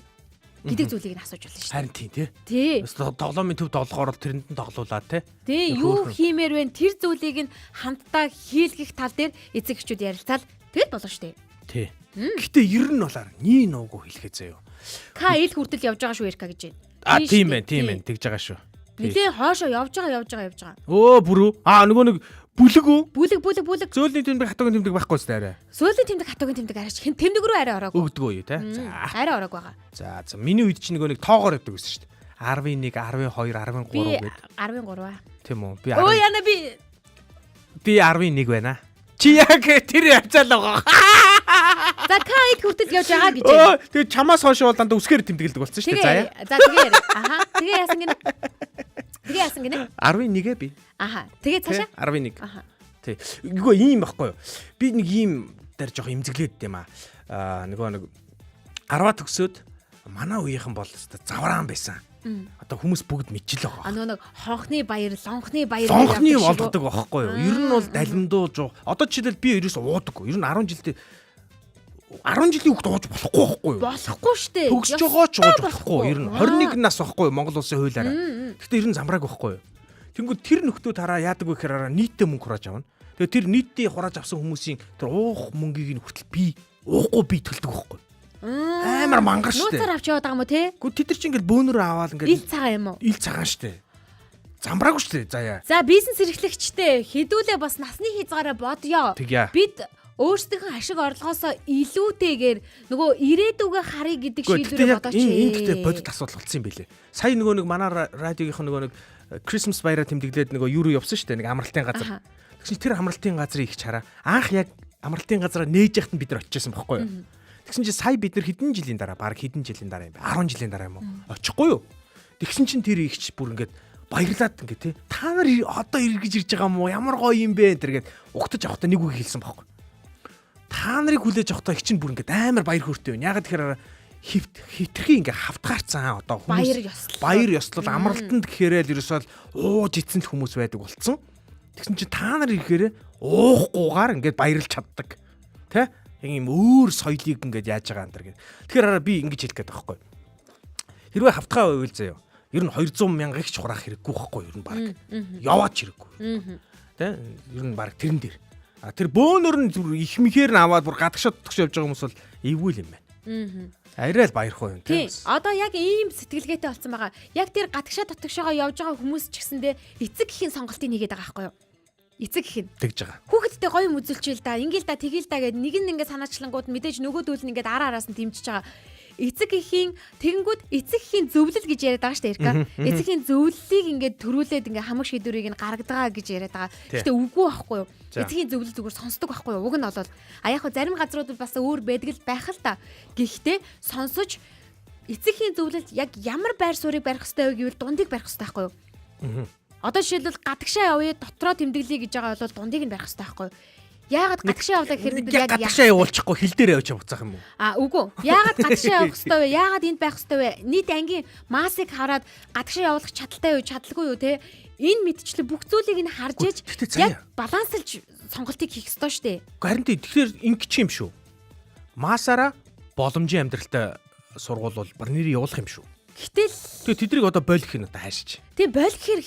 [SPEAKER 3] гэдэг зүйлийг нь асууж болно шүү дээ.
[SPEAKER 5] Харин тийм тий.
[SPEAKER 3] Тий.
[SPEAKER 5] Өстө тоглоомын төв тоглохоор бол тэрэнд нь тоглуулаа тий.
[SPEAKER 3] Тий,
[SPEAKER 5] Тэр
[SPEAKER 3] юу
[SPEAKER 5] хөөрхөн.
[SPEAKER 3] хиймээр вэ? Тэр зүйлийг нь хамтдаа хийлгэх тал дээр эцэг эхчүүд ярилцаал тэгэл болно шүү дээ.
[SPEAKER 5] Тий. Гэтэ ер нь болоор нии нуугүй хэлэхээ заяо.
[SPEAKER 3] К ил хүртэл явж байгаа шүү Эрка гэж байна.
[SPEAKER 5] А
[SPEAKER 3] Тийм
[SPEAKER 5] тийм
[SPEAKER 3] шүү
[SPEAKER 5] байна,
[SPEAKER 3] дээ.
[SPEAKER 5] тийм байна. Тэгж байгаа шүү. Тий.
[SPEAKER 3] Нилээ хоошоо явж байгаа, явж байгаа, явж байгаа.
[SPEAKER 5] Өө бүрүү. Аа нөгөө нэг бүлэг үү?
[SPEAKER 3] Бүлэг, бүлэг, бүлэг.
[SPEAKER 5] Зөөлний тэмдэг хатуугийн тэмдэг байхгүй зү арай.
[SPEAKER 3] Сүүлийн тэмдэг хатуугийн тэмдэг арайч. Хэн тэмдэг рүү арай ороогүй.
[SPEAKER 5] Өгдөгөө юу те. За.
[SPEAKER 3] Арай ороог байгаа.
[SPEAKER 5] За за миний үед чинь нөгөө нэг тоогоор явдаг байсан шүү дээ. 11, 12, 13
[SPEAKER 3] Би
[SPEAKER 5] гээд
[SPEAKER 3] 13 аа.
[SPEAKER 5] тийм үү? Би
[SPEAKER 3] Өө
[SPEAKER 5] 10
[SPEAKER 3] яна би
[SPEAKER 5] би 11 байна. Чи яг тэр явцаал байгаа.
[SPEAKER 3] за К ил хүртэл явж байгаа гэж байна.
[SPEAKER 5] Өө тэгээ чамаас хойш бол дандаа үсгээр тэмдэглэдэг болсон шүү дээ. За яа.
[SPEAKER 3] Тэгээ за тэгээ яриа. Аха. Тэгээ яасан гинэ? Тэгээ яасан гинэ?
[SPEAKER 5] 11-ээ би.
[SPEAKER 3] Аха. Тэгээ
[SPEAKER 5] Тэ?
[SPEAKER 3] цаашаа.
[SPEAKER 5] 11.
[SPEAKER 3] Аха.
[SPEAKER 5] Тий. Үгүй ийм байхгүй юу? Би нэг ийм дээр жоох имзэглээд юм аа. Аа нөгөө нэг 10-аа төгсөөд манай үеийнхэн бол өстой завраан байсан. Одоо хүмүүс бүгд мэдчихэл
[SPEAKER 3] А
[SPEAKER 5] байгаа.
[SPEAKER 3] нөгөө нэг хонхны баяр, лонхны баяр
[SPEAKER 5] Лонхны
[SPEAKER 3] гэдэг шиг үү?
[SPEAKER 5] болгодог байхгүй юу? Ер нь бол далимдуу жоо. Одоо жишээлбэл би ерөөс уудаггүй. Ер нь 10 жилдээ 10 жилийн хүүхд ууж болохгүй байхгүй юу?
[SPEAKER 3] Болохгүй штэ.
[SPEAKER 5] Төгсөж байгаа ч ууж
[SPEAKER 3] Ёстой
[SPEAKER 5] болохгүй. Ер нь 21 нас байхгүй юу Монгол улсын хуулиараа. Гэхдээ ер нь замрааг байхгүй юу? Тэнгүүд тэр нөхдөө тараа яадаг вэ гэхээр араа нийтдээ мөнгө хурааж авна. Тэгээ тэр нийтдээ хурааж авсан хүмүүсийн тэр уух мөнгийг нь хүртэл би уухгүй би төлдөг байхгүй юу? Амар мангар штэ.
[SPEAKER 3] Нууцаар авч яваад байгаа юм уу те?
[SPEAKER 5] Гэхдээ тэд нар чинь ингээл бөөнөрөө аваад
[SPEAKER 3] Ил
[SPEAKER 5] ингээл
[SPEAKER 3] цагаан юм уу?
[SPEAKER 5] ил цагаан штэ. Замраагүй штэ заяа.
[SPEAKER 3] За бизнес эрхлэгчтэй хэдүүлээ бас насны хязгаараа бодъё.
[SPEAKER 5] Тэгье.
[SPEAKER 3] Бид өөрсдийнхөө ашиг орлогоосоо илүүтэйгээр нөгөө ирээдүгээ харъя гэдэг
[SPEAKER 5] Үгүй,
[SPEAKER 3] шийдвэрээ
[SPEAKER 5] гэтээ яг
[SPEAKER 3] бодооч.
[SPEAKER 5] Энэ энэ гэтээ бодит асуудал болсон юм билэ. Сая нөгөө нэг манай радиогийнх нь нөгөө нэг Christmas баяраа тэмдэглээд нөгөө юу руу явсан шүү дээ нэг амралтын газар.
[SPEAKER 3] Аха.
[SPEAKER 5] Тэгсэн чинь тэр амралтын газрыг их чараа. Анх яг амралтын газараа нээж яхад нь бид нар очижсэн байхгүй юу? Тэгсэн чинь сая бид нар хэдэн жилийн дараа баг хэдэн жилийн дараа юм бэ? 10 жилийн дараа юм уу? Очихгүй юу? Тэгсэн чинь тэр ихч бүр ингээд баярлаад ингээд тий. Та нар одоо эргэж ирж байгаа юм уу? Ямар гоё юм бэ? Тэр гээд угтаж авахдаа нэг үг хэлсэн байхгүй та нарыг хүлээж авахдаа их чинь бүр ингээд амар баяр хөөртэй байна. Ягаад тэгэхээр хөвт хитрхи ингээд хавтгаарцсан одоо хүмүүс
[SPEAKER 3] Баяр ёслол.
[SPEAKER 5] баяр ёслол амралтанд гэхээрээ л ерөөсөө л ууж ицэн л хүмүүс байдаг болцсон. Тэгсэн чинь та нар ирэхээр уухгүйгээр ингээд баярлж чаддаг. Тэ? Яг юм өөр соёлыг ингээд яаж байгаа юм дэр гээд. Тэгэхээр араа би ингэж хэлэх гээд байгаа байхгүй. Хэрвээ хавтгай байвал заяа. Ер нь 200 мянга их ч хураах хэрэггүй байхгүй ер нь баг. Яваач хэрэггүй. Тэ? Ер нь баг тэрэн дээр. А тэр бөөнөр нь зүр их мэхээр нь аваад бүр гадагшаа дотгошоо явж байгаа хүмүүс бол эвгүй л юм байна. Арай л баярхуу юм
[SPEAKER 3] Тийм.
[SPEAKER 5] тийм.
[SPEAKER 3] Одоо яг ийм сэтгэлгээтэй болсон байгаа. Яг тэр гадагшаа дотгошоогоо явж байгаа хүмүүс ч гэсэндээ эцэг эхийн сонголтыг нэгээд байгаа байхгүй юу? Эцэг эхийн.
[SPEAKER 5] Тэгж байгаа.
[SPEAKER 3] Хүүхэдтэй гоё юм үзүүлчихэл да, ингээл да, тэгэл да гэд нэг нь ингээд санаачлангууд мэдээж нөгөөдөл нь ингээд ар араас нь дэмжиж байгаа. Эцэг эхийн тэгэнгүүт эцэг эхийн зөвлөл гэж яриад байгаа шүү дээ Эрка. Эцэг эхийн зөвлөлийг ингээд төрүүлээд ингээд хамаг шийдвэрийг нь гаргадаг гэж яриад байгаа.
[SPEAKER 5] Тий.
[SPEAKER 3] Гэтэ үгүй байхгүй юу?
[SPEAKER 5] За.
[SPEAKER 3] Эцэг эхийн зөвлөл зүгээр сонсдог байхгүй юу? Уг нь бол а яг хөө зарим газруудад бас өөр байдаг л байх л та. Гэхдээ сонсож эцэг эхийн зөвлөлд яг ямар байр суурийг барих ёстой вэ гэвэл дундыг барих ёстой байхгүй юу? Одоо жишээлбэл гадагшаа явъя дотроо тэмдэглэе гэж байгаа бол дундыг нь барих ёстой байхгүй юу? Яагаад гадагшаа явлаа гэхээр бид
[SPEAKER 5] Яг
[SPEAKER 3] яг
[SPEAKER 5] гадагшаа явуулчихгүй хил дээр явж буцаах юм уу?
[SPEAKER 3] А үгүй. Яагаад гадагшаа явах ёстой вэ? Яагаад энд байх ёстой вэ? Нийт ангийн массыг хараад гадагшаа явуулах чадaltaй юу, чадалгүй юу те? Энэ мэдчлэн бүх зүйлийг нь харж иж
[SPEAKER 5] Гэхдээ заяа.
[SPEAKER 3] яг балансалж сонголтыг хийх ёстой шүү дээ.
[SPEAKER 5] Гэхдээ Харин тий тэгэхээр ингэчих юм шүү. Масаараа боломжийн амьдралтай сургууль бол баг нэрийг явуулах юм шүү.
[SPEAKER 3] Гэтэл
[SPEAKER 5] Тэгээ тэдрийг одоо болох юм одоо хайшиж.
[SPEAKER 3] тийм болох хэрэг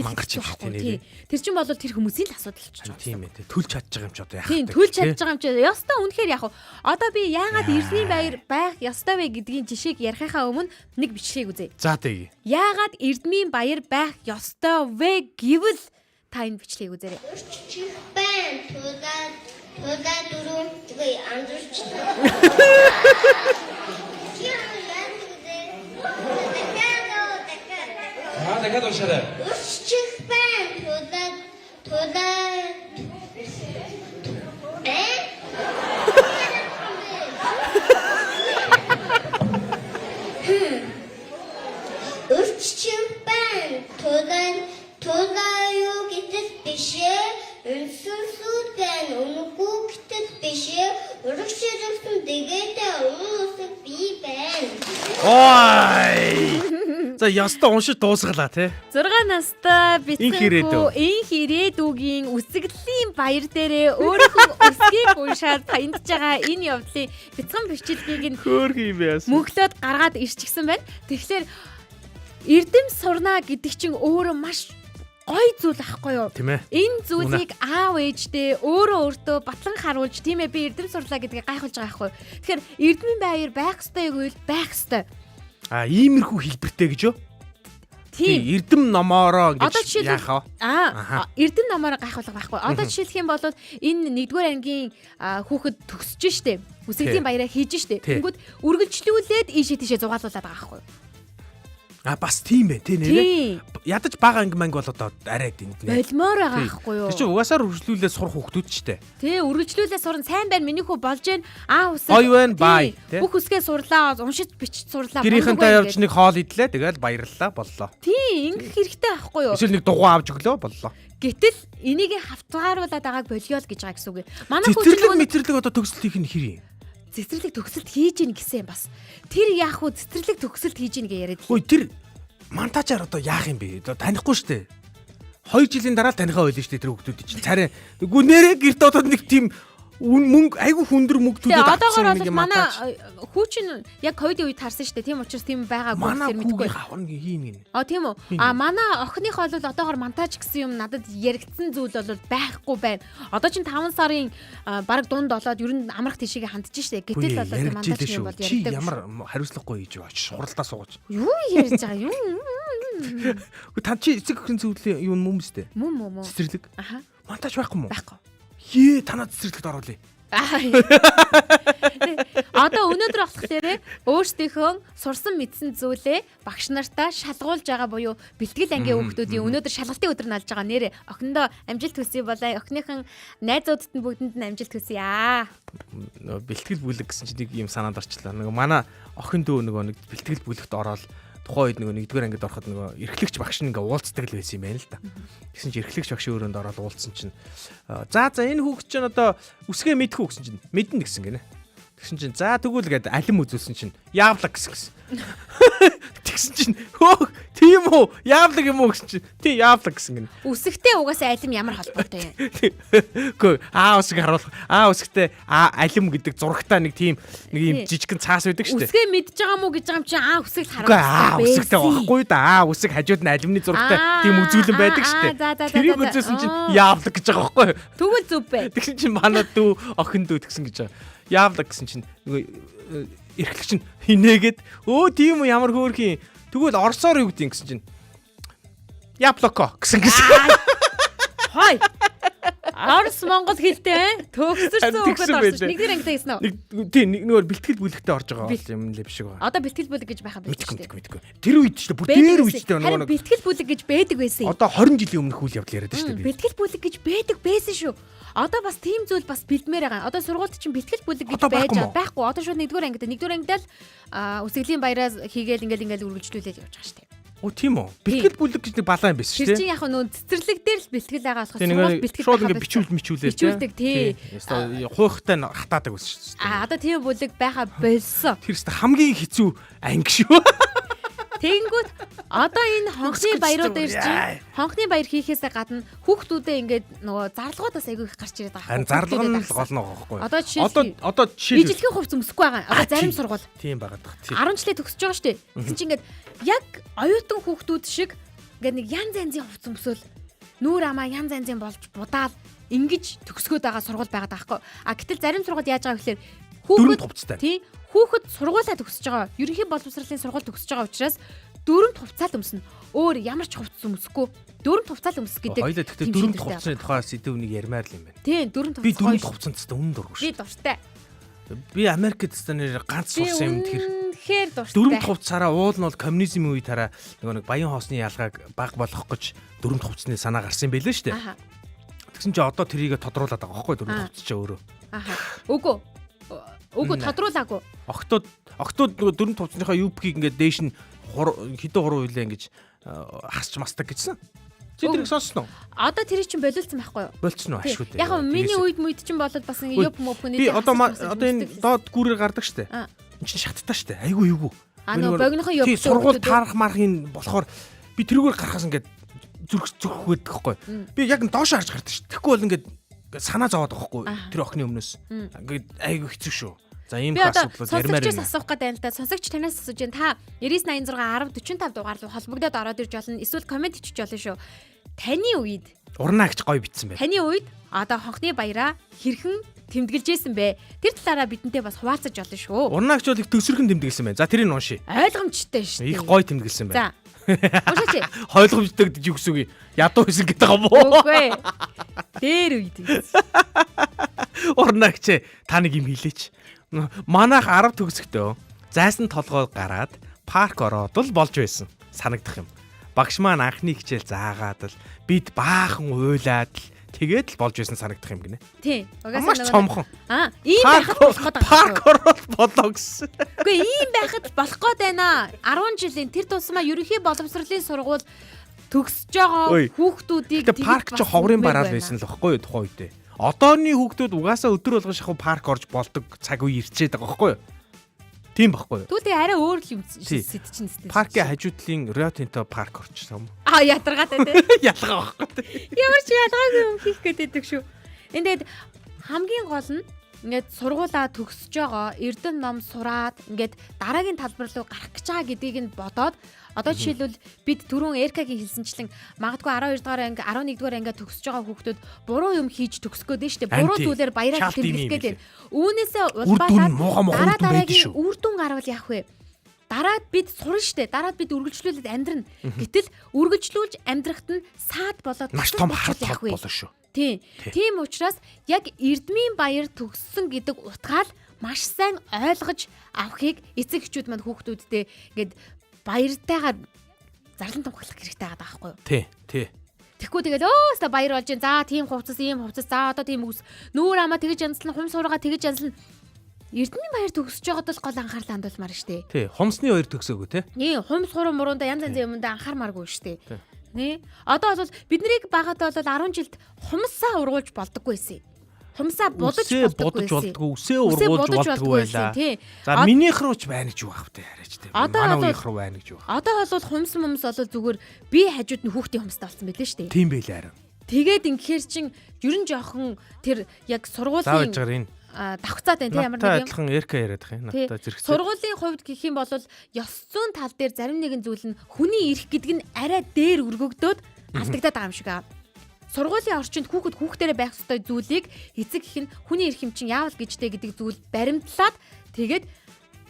[SPEAKER 5] Мангарч
[SPEAKER 3] хэлэх
[SPEAKER 5] юм шиг
[SPEAKER 3] байхгүй.
[SPEAKER 5] тийм
[SPEAKER 3] Тий. Тэр чинь бол тэр хүмүүсийн л асуудал болчих жоох.
[SPEAKER 5] Тийм ээ. Төлж чадж байгаа юм чи одоо яах
[SPEAKER 3] Тийм
[SPEAKER 5] вэ?
[SPEAKER 3] төлж чадж байгаа юм чи ёстой үнэхээр яг уу. Одоо би яагаад эрдмийн баяр байх ёстой вэ гэдгийн жишээг ярихынхаа өмнө нэг бичлэгийг үзье.
[SPEAKER 5] За тэгье.
[SPEAKER 3] Яагаад эрдмийн баяр байх ёстой вэ гэвэл та энэ бичлэгийг үзээрэй.
[SPEAKER 7] Өрчих байна. Тулаа тулаа дөрөв тэгээ анзаарч. Чи ямар яах вэ? Дахиад уу, дахиад.
[SPEAKER 8] За дахиад уншаарай.
[SPEAKER 7] Өрчих байна. Тулаа тулаа Э? Өрчих байна. Тулаа тулаа юу гэтэл биш ээ. Үнсэлсүүд байна. Үнэгүй гэтэл биш ээ. Өргөж ирсэн дэгээдээ өмнө үсэг би байна.
[SPEAKER 5] Ой. За ёстой уншиж дуусгалаа тий.
[SPEAKER 3] 6 настай
[SPEAKER 5] Инх ирээдүй.
[SPEAKER 3] бяцхан инх ирээдүгийн үсгэлийн баяр дээрээ өөрийнхөө үсгийг уншаад паянтж байгаа энэ явдлын бяцхан бичлэгийг нь
[SPEAKER 5] Хөөх юм яасан.
[SPEAKER 3] мөнхлөөд гаргаад ирчихсэн байна. Тэгэхээр эрдэм сурнаа гэдэг чинь өөрөө маш гоё зүйл ахгүй юу?
[SPEAKER 5] Тийм ээ.
[SPEAKER 3] Энэ зүйлийг аав ээждээ өөрөө өөртөө батлан харуулж тийм ээ би эрдэм сурлаа гэдгийг гайхуулж байгаа байхгүй юу? Тэгэхээр эрдмийн баяр байх ёстой гэвэл байх ёстой.
[SPEAKER 5] А иймэрхүү хэлбэртэй гэж юу?
[SPEAKER 3] Тийм.
[SPEAKER 5] Эрдэм номоороо
[SPEAKER 3] Одоо
[SPEAKER 5] ингэж
[SPEAKER 3] жишээлбэл
[SPEAKER 5] яах вэ?
[SPEAKER 3] Аа, эрдэм номоор гайхуулах байхгүй. Одоо жишээлх юм бол энэ 1-р ангийн хүүхэд төгсөж штэ. Үсгэлийн
[SPEAKER 5] Тий.
[SPEAKER 3] баяраа хийж штэ.
[SPEAKER 5] Тий.
[SPEAKER 3] Тэнгүүд үргэлжлүүлээд ийшээ тийшээ зугаалуулад байгаа байхгүй.
[SPEAKER 5] А бас тийм байх тий нэрээ.
[SPEAKER 3] Тийм.
[SPEAKER 5] Ядаж бага анги манг бол одоо арай дэнднэ.
[SPEAKER 3] Болмоор байгаа байхгүй юу?
[SPEAKER 5] Тэр чинь угаасаар үргэлжлүүлээ сурах хүүхдүүд ч тий.
[SPEAKER 3] Тий, үргэлжлүүлээ сурна. Сайн байна миний хүү болж гэн. Аа үсэг.
[SPEAKER 5] Гоё байна,
[SPEAKER 3] Тий,
[SPEAKER 5] бай, тий.
[SPEAKER 3] Бүх үсгээ сурлаа, уншиж бичиж сурлаа. мундаг
[SPEAKER 5] Гэрийнхэнтэй
[SPEAKER 3] байна
[SPEAKER 5] явж
[SPEAKER 3] гээд.
[SPEAKER 5] нэг хоол идлээ тэгэл баярлалаа боллоо.
[SPEAKER 3] Тий, ингэх хэрэгтэй байхгүй юу?
[SPEAKER 5] Эсвэл нэг дугуй авч өглөө боллоо.
[SPEAKER 3] Гэтэл энийг хавтгааруулад байгааг болио л гэж байгаа гэсэн үг. Манай хүү чинь
[SPEAKER 5] Цэцэрлэг
[SPEAKER 3] нөгөө
[SPEAKER 5] мэтэрлэг одоо төгсөлт хийх нь хэр юм?
[SPEAKER 3] цэцэрлэг төгсөлт хийж ийн гэсэн юм бас. Тэр яах вэ? Цэцэрлэг төгсөлт хийж ийн гэж яриад.
[SPEAKER 5] Ой тэр монтажаар одоо яах юм бэ? Одоо танихгүй штэ. 2 жилийн дараа л таныхаа ойлно штэ тэр хүүхдүүд чинь. Царай үгүй нэрээ гэрт одоо нэг тийм мөнгө айгүй хүндэр мөнгө
[SPEAKER 3] Тэгээ
[SPEAKER 5] төлөөд
[SPEAKER 3] одоогор
[SPEAKER 5] авсан
[SPEAKER 3] бол
[SPEAKER 5] нэг юм
[SPEAKER 3] манай
[SPEAKER 5] монтаж.
[SPEAKER 3] хүү чинь яг ковидын үед таарсан шүү дээ. Тийм учраас тийм байгаагүй
[SPEAKER 5] Манай
[SPEAKER 3] тэр мэдэхгүй.
[SPEAKER 5] хүүгийнх авна хийн гин.
[SPEAKER 3] А тийм үү. А манай охиных бол одоогор монтаж гэсэн юм надад яригдсан зүйл бол байхгүй байна. Одоо чинь 5 сарын бараг дунд болоод ер нь амрах тийшээгээ хандж штэ. Гэтэл бол тийм монтаж юм бол
[SPEAKER 5] Чи
[SPEAKER 3] яригдаг.
[SPEAKER 5] ямар хариуцлагагүй хийж очиж хуралдаа суугаж.
[SPEAKER 3] Юу ярьж байгаа юм?
[SPEAKER 5] Үгүй та чи эцэг өхөн зөвлөлийн юу мөн үстэй.
[SPEAKER 3] Мөн мөн мөн.
[SPEAKER 5] Цэцэрлэг.
[SPEAKER 3] Аха.
[SPEAKER 5] Монтаж байхгүй мó?
[SPEAKER 3] Байхгүй.
[SPEAKER 5] Ее танаа цэцэрлэгт оруулъя.
[SPEAKER 3] Аа. Одоо өнөөдөр болох дээрээ өөрсдийнхөө сурсан мэдсэн зүйлээ багш нартаа шалгуулж байгаа буюу бэлтгэл ангийн хүүхдүүдийн өнөөдөр шалгалтын өдөр налж байгаа нэрээ охиндоо амжилт хүсье болоо охиныхан найзуудад нь бүгдэнд нь амжилт хүсье аа.
[SPEAKER 5] Нөгөө бэлтгэл бүлэг гэсэн чинь нэг юм санаанд орчлоо. Нөгөө манай охин дүү нөгөө нэг бэлтгэл бүлэгт ороод тухайн үед нөгөө нэгдүгээр ангид ороход нөгөө эрхлэгч багш нь ингээ уулздаг л байсан юм байна л да. Тэгсэн чинь эрхлэгч багшийн өрөөнд ороод уулзсан чинь за за энэ хүүхд чинь одоо үсгээ мэдэх үү гэсэн чинь мэднэ гэсэн гинэ. Тэгсэн чинь за тэгвэл гээд алим үзүүлсэн чинь яавлаг гэсэн гэсэн. Тэгсэн чинь хөөх тийм үү яавлаг юм уу гэсэн чинь тий яавлаг гэсэн гинэ.
[SPEAKER 3] Үсэгтэй угаасаа алим ямар холбоотой юм.
[SPEAKER 5] Үгүй аа үсэг харуулах. Аа үсэгтэй аа алим гэдэг зурагтай нэг тийм нэг юм
[SPEAKER 3] Тий.
[SPEAKER 5] жижигхэн цаас байдаг шүү дээ.
[SPEAKER 3] Үсгээ мэдж байгаа мó гэж байгаа юм чинь аа үсэг л
[SPEAKER 5] Үгүй аа
[SPEAKER 3] харуулах
[SPEAKER 5] үсэгтэй байхгүй да. Аа үсэг хажууд нь алимны зурагтай
[SPEAKER 3] Аа,
[SPEAKER 5] тийм үзүүлэн байдаг
[SPEAKER 3] аа,
[SPEAKER 5] шүү дээ.
[SPEAKER 3] за, за, за,
[SPEAKER 5] Тэрийг
[SPEAKER 3] за, за.
[SPEAKER 5] үзүүлсэн чинь
[SPEAKER 3] Аа.
[SPEAKER 5] яавлаг гэж байгаа байхгүй юу?
[SPEAKER 3] Тэгвэл зүв бай.
[SPEAKER 5] Тэгсэн чинь манай дүү охин дүү тэгсэн гэж байгаа. Яавлаг гэсэн чинь нөгөө эрхлэгч нь хинээгээд өө тийм үү ямар хөөрхөн. Тэгвэл орсоор юу гэдэг юм гэсэн чинь Яблоко гэсэн гэсэн.
[SPEAKER 3] Хой. Орос Монгол хэлтэй төгсөрсөн
[SPEAKER 5] Харин
[SPEAKER 3] хүүхэд
[SPEAKER 5] тэгсэн
[SPEAKER 3] орсон
[SPEAKER 5] байлээ.
[SPEAKER 3] нэгдүгээр ангидаа гэсэн үү?
[SPEAKER 5] Нэг тийм нэг нөгөө бэлтгэл бүлэгтээ орж байгаа бол юм л биш байгаа.
[SPEAKER 3] Одоо бэлтгэл бүлэг гэж байхаа
[SPEAKER 5] Мэдгүй
[SPEAKER 3] байсан шүү
[SPEAKER 5] мэдгүй
[SPEAKER 3] дээ.
[SPEAKER 5] мэдгүй. Тэр үед ч бүр
[SPEAKER 3] Байдаг
[SPEAKER 5] дээр
[SPEAKER 3] байсан.
[SPEAKER 5] үед ч нөгөө
[SPEAKER 3] Харин
[SPEAKER 5] нэг
[SPEAKER 3] бэлтгэл бүлэг гэж байдаг байсан юм.
[SPEAKER 5] одоо 20 жилийн өмнөх үйл явдал яриад шүү дээ. би.
[SPEAKER 3] Бэлтгэл бүлэг гэж байдаг байсан шүү. Одоо бас тийм зүйл бас бэлдмээр байгаа. Одоо сургуульд чинь бэлтгэл бүлэг гэж
[SPEAKER 5] Одоо
[SPEAKER 3] байж
[SPEAKER 5] байхгүй мó?
[SPEAKER 3] байгаа. Байхгүй. Одоо шууд нэгдүгээр ангид нэгдүгээр ангидаа л үсгэлийн баяраа хийгээл ингээл ингээл үргэлжлүүлээд явж байгаа шүү дээ.
[SPEAKER 5] Оо тийм үү. Бэлтгэл бүлэг гэж нэг балаа юм байсан шүү
[SPEAKER 3] Тэр
[SPEAKER 5] дээ.
[SPEAKER 3] чинь яг нөө цэцэрлэг дээр л бэлтгэл байгаа болохоор
[SPEAKER 5] Тийм
[SPEAKER 3] сургууль
[SPEAKER 5] нэг
[SPEAKER 3] бэлтгэл
[SPEAKER 5] шууд
[SPEAKER 3] байхаа
[SPEAKER 5] ингээ
[SPEAKER 3] болсон.
[SPEAKER 5] бичүүлд мичүүлээ
[SPEAKER 3] Бичүүлдэг, тий.
[SPEAKER 5] Яста хуйхтай нь хатаадаг байсан шүү дээ.
[SPEAKER 3] А одоо тийм бүлэг байха болсон.
[SPEAKER 5] Тэр өстө хамгийн хэцүү анги шүү.
[SPEAKER 3] Тэгэнгүүт одоо энэ хонхны баярууд дээр чинь хонхны баяр хийхээсээ гадна хүүхдүүдээ ингээд нөгөө зарлагууд бас айгүй их гарч ирээд байгаа.
[SPEAKER 5] Харин зарлага нь л гол нь байгаа байхгүй.
[SPEAKER 3] Одоо жишээлбэл
[SPEAKER 5] Одоо жишээл
[SPEAKER 3] ижлэхэн хувц өмсөхгүй байгаа. Одоо зарим сургууль
[SPEAKER 5] тийм байгаад байгаа. Тийм.
[SPEAKER 3] 10 жилээ төгсөж байгаа шүү дээ. Тэгсэн чинь ингээд яг оюутан хүүхдүүд шиг ингээд нэг янз янзын хувц өмсөөл нүүр амаа янз янзын болж будаал ингэж төгсгөөд байгаа сургууль байгаад байгаа байхгүй. А гэтэл зарим сургууль яаж байгаа вэ гэхээр
[SPEAKER 5] Дөрөв
[SPEAKER 3] хүүхэд
[SPEAKER 5] хувцтай.
[SPEAKER 3] тий хүүхэд сургуулаа төгсөж байгаа. Ерөнхий боловсролын сургууль төгсөж байгаа учраас дөрөв хувцаал өмснө. Өөр ямар ч хувцас өмсөхгүй. Дөрөв хувцаал өмсөх гэдэг.
[SPEAKER 5] Хоёлаа тэгтээ
[SPEAKER 3] тийм
[SPEAKER 5] дөрөв
[SPEAKER 3] шийдвэртэй
[SPEAKER 5] хувцсны тухай сэдв нэг ярмаар л юм байна.
[SPEAKER 3] Тийм дөрөв хувцас.
[SPEAKER 5] Би дөрөв
[SPEAKER 3] гоё шүү.
[SPEAKER 5] хувцсанд ч үнэн дургу
[SPEAKER 3] Би
[SPEAKER 5] шүү.
[SPEAKER 3] дуртай.
[SPEAKER 5] Би Америкт ч нэр ганц
[SPEAKER 3] Би
[SPEAKER 5] сурсан юм тэр.
[SPEAKER 3] үнэхээр дуртай.
[SPEAKER 5] Дөрөв хувцсаараа уул нь бол коммунизмын үе тараа нөгөө нэг баян хоосны ялгааг баг болгох гэж дөрөв хувцсны санаа гарсан юм байлээ шүү дээ.
[SPEAKER 3] Аха.
[SPEAKER 5] Тэгсэн чи одоо тэрийг тодруулаад байгаа байхгүй дөрөв
[SPEAKER 3] Аа.
[SPEAKER 5] хувцс чи өөрөө.
[SPEAKER 3] Аха. Үгүй. Үгүй
[SPEAKER 5] Нэ.
[SPEAKER 3] тодруулаагүй.
[SPEAKER 5] Октод нөгөө дөрөв хувцсныхаа юбкийг ингээд дээш нь хэдэн хуруу үлээ ингэж хасч мастаг гэсэн. Чи
[SPEAKER 3] Үгүй.
[SPEAKER 5] тэрийг сонссон уу?
[SPEAKER 3] Одоо тэр чинь болиулсан байхгүй юу?
[SPEAKER 5] Болцсон уу
[SPEAKER 3] Тий.
[SPEAKER 5] ашгүй дээ.
[SPEAKER 3] Яг нь миний
[SPEAKER 5] Тэгээс.
[SPEAKER 3] үед мүд чинь болоод бас
[SPEAKER 5] Үгүй,
[SPEAKER 3] ингээ юп мөп
[SPEAKER 5] би одоо одоо энэ доод гүрээр гардаг штэ.
[SPEAKER 3] Аа.
[SPEAKER 5] Энд чинь шаттай штэ. Айгүй югүй.
[SPEAKER 3] А нөгөө богинохон юп.
[SPEAKER 5] Тий, сургууль таарах марахын болохоор би тэрүүгээр гарахаас ингээд зүрх зүрх өгдөг байхгүй. Би яг нь доош харж гардаг штэ. Тэгэхгүй бол ингээд санаа зовоод байгаа байхгүй. Тэр охины өмнөөс. Ингээд айгүй хэцүү шүү. За ийм
[SPEAKER 3] Би одоо
[SPEAKER 5] асуудлууд ярмаар
[SPEAKER 3] сонсогчоос
[SPEAKER 5] байна.
[SPEAKER 3] асуух гэдэг юм л да. Сонсогч танаас асууж байна. Та 9986 1045 дугаар руу холбогдоод ороод ирж болно. Эсвэл комент бичиж болно шүү. Таны үед,
[SPEAKER 5] Урнаа гэж гоё битсэн байна.
[SPEAKER 3] таны үед одоо хонхны баяраа хэрхэн тэмдэглэжсэн бэ? Тэр талаараа бидэнтэй бас хуваалцаж болно шүү.
[SPEAKER 5] Урнаа гэж бол их төгсөрхөн тэмдэглэсэн байна. За тэрийг уншия.
[SPEAKER 3] Ойлгомжтой шүү.
[SPEAKER 5] Их гоё тэмдэглэсэн байна.
[SPEAKER 3] За. Уншаач.
[SPEAKER 5] Ойлгомжтой гэж юу гэсэн үг юм? Ядуу байсан гэдэг юм уу?
[SPEAKER 3] Үгүй. Дээр үед.
[SPEAKER 5] Урнаа гэж та нэг юм хэлээч. Манайх 10 төгсөхдөө зайсан толгой гараад парк ороод л болж байсан. Санагдах юм. Багш маань анхны хичээл заагаад л бид баахан уйлаад л тэгээд л болж байсан санагдах юм гинэ.
[SPEAKER 3] Тий. Угаасаа
[SPEAKER 5] Маш
[SPEAKER 3] нөгөө-
[SPEAKER 5] цомхон.
[SPEAKER 3] Аа, ийм
[SPEAKER 5] Парк
[SPEAKER 3] байхад болох гээд байгаа
[SPEAKER 5] парк
[SPEAKER 3] шүү.
[SPEAKER 5] ороод болоо гэсэн.
[SPEAKER 3] Үгүй ийм байхад болох гээд байна. 10 жилийн тэр тусмаа ерөнхий боловсролын сургууль төгсөж байгаа
[SPEAKER 5] Ой.
[SPEAKER 3] хүүхдүүдийг
[SPEAKER 5] Гэтэ
[SPEAKER 3] тэгж
[SPEAKER 5] парк чи
[SPEAKER 3] бас
[SPEAKER 5] ховрын
[SPEAKER 3] өгмээр
[SPEAKER 5] бараал
[SPEAKER 3] байна.
[SPEAKER 5] байсан л баггүй юу тухайн үедээ. Одооны хүүхдүүд угаасаа өдөр болгон шахуу парк орж болдог цаг үе ирчээд байгаа байхгүй юу? Тийм баггүй юу?
[SPEAKER 3] Тэгвэл тэгээ арай өөр л юм
[SPEAKER 5] Тий.
[SPEAKER 3] сэт чинь сэт.
[SPEAKER 5] Паркийн хажуу талын Рио Тинто парк орчихсон юм.
[SPEAKER 3] Аа ядаргаатай тий.
[SPEAKER 5] Ялгаа байхгүй тий.
[SPEAKER 3] Ямар ч ялгаагүй юм хийх гээд байдаг шүү. Энд тэгээд хамгийн гол нь ингээд сургуулаа төгсөж байгаа эрдэм ном сураад ингээд дараагийн талбар руу гарах гэж байгаа гэдгийг нь бодоод одоо жишээлбэл бид түрүүн Эркагийн хэлсэнчлэн магадгүй 12 дугаар анги 11 дугаар ангиа төгсөж байгаа хүүхдүүд буруу юм хийж төгсөх гээд нь шүү дээ. Буруу
[SPEAKER 5] Анти.
[SPEAKER 3] зүйлээр баяраа
[SPEAKER 5] Шалт юм
[SPEAKER 3] тэмдэглэх гээд
[SPEAKER 5] юм
[SPEAKER 3] байна. Үүнээсээ
[SPEAKER 5] Үр дүн
[SPEAKER 3] улбаалаад
[SPEAKER 5] муухай муухай
[SPEAKER 3] дараа
[SPEAKER 5] үр дүн байдаг
[SPEAKER 3] дараагийн
[SPEAKER 5] шүү.
[SPEAKER 3] үр дүн гарвал яах вэ? Дараад бид сурна штэ. Дараад бид үргэлжлүүлээд амьдрна. Гэтэл үргэлжлүүлж амьдрахт нь саад болоод
[SPEAKER 5] Маш
[SPEAKER 3] тусал
[SPEAKER 5] том
[SPEAKER 3] болчихвол
[SPEAKER 5] хар
[SPEAKER 3] яах
[SPEAKER 5] тод
[SPEAKER 3] вэ?
[SPEAKER 5] болно шүү.
[SPEAKER 3] Тийм. Тийм учраас яг эрдмийн баяр төгссөн гэдэг утгаал маш сайн ойлгож авахыг эцэг эхчүүд манд хүүхдүүдтэй ингээд баяртайгаар зарлан тунхаглах хэрэгтэй байгаа байхгүй юу?
[SPEAKER 5] Тий, тий.
[SPEAKER 3] Тэгэхгүй тэгэл өөстө баяр болж гин. За тийм хувцас, ийм хувцас, за одоо тийм үс. Нүүр амаа тэгэж янзлан, хум сургаа тэгэж янзлан. Эрдмийн баяр төгсөж байгаад бол гол анхаарлаа хандуулмаар штэ.
[SPEAKER 5] Тий, хумсны хоёр төгсөөгөө тий.
[SPEAKER 3] Нээ хум суруу муруунда янз янзын юмдаа анхаармааргүй штэ. Нээ одоо бол бид нарыг багадаа бол 10 жилд хумсаа ургуулж болдоггүй байсан. Хумсаа будаж
[SPEAKER 5] Үсээ
[SPEAKER 3] болдоггүй
[SPEAKER 5] будаж
[SPEAKER 3] байсан.
[SPEAKER 5] болдгоо, үсээ
[SPEAKER 3] Үсээ
[SPEAKER 5] ургуулж
[SPEAKER 3] будаж
[SPEAKER 5] болдгоо
[SPEAKER 3] болдгоо байсан,
[SPEAKER 5] байлаа.
[SPEAKER 3] тий.
[SPEAKER 5] За минийх рүү ч байна гэж юу ах вэ арайч тий.
[SPEAKER 3] Одоо
[SPEAKER 5] Манай
[SPEAKER 3] бол-
[SPEAKER 5] үеийнх рүү байна гэж юу ах.
[SPEAKER 3] Одоо бол хумс мумс бол зүгээр би хажууд нь хүүхдийн хумстай болсон байлээ штэ.
[SPEAKER 5] Тийм байлээ харин.
[SPEAKER 3] Тэгээд инхээр чин ер нь жоохон тэр яг
[SPEAKER 5] За
[SPEAKER 3] сургуулийн
[SPEAKER 5] байж байгаа энэ.
[SPEAKER 3] давхцаад байна тий ямар
[SPEAKER 5] Надтай
[SPEAKER 3] нэг юм.
[SPEAKER 5] адилхан Эрка яриад их юм.
[SPEAKER 3] Тий.
[SPEAKER 5] Надтай зэрэгцээ.
[SPEAKER 3] Сургуулийн хувьд гэх юм бол ёс зүйн тал дээр зарим нэгэн зүйл нь хүний эрх гэдэг нь арай дээр өргөгдөөд алдагдаад байгаа юм шиг аа. Сургуулийн орчинд хүүхэд хүүхдэрээ байх ёстой зүйлийг эцэг эх нь хүний эрх юм чинь яавал гэжтэй гэдэг зүйл баримтлаад тэгээд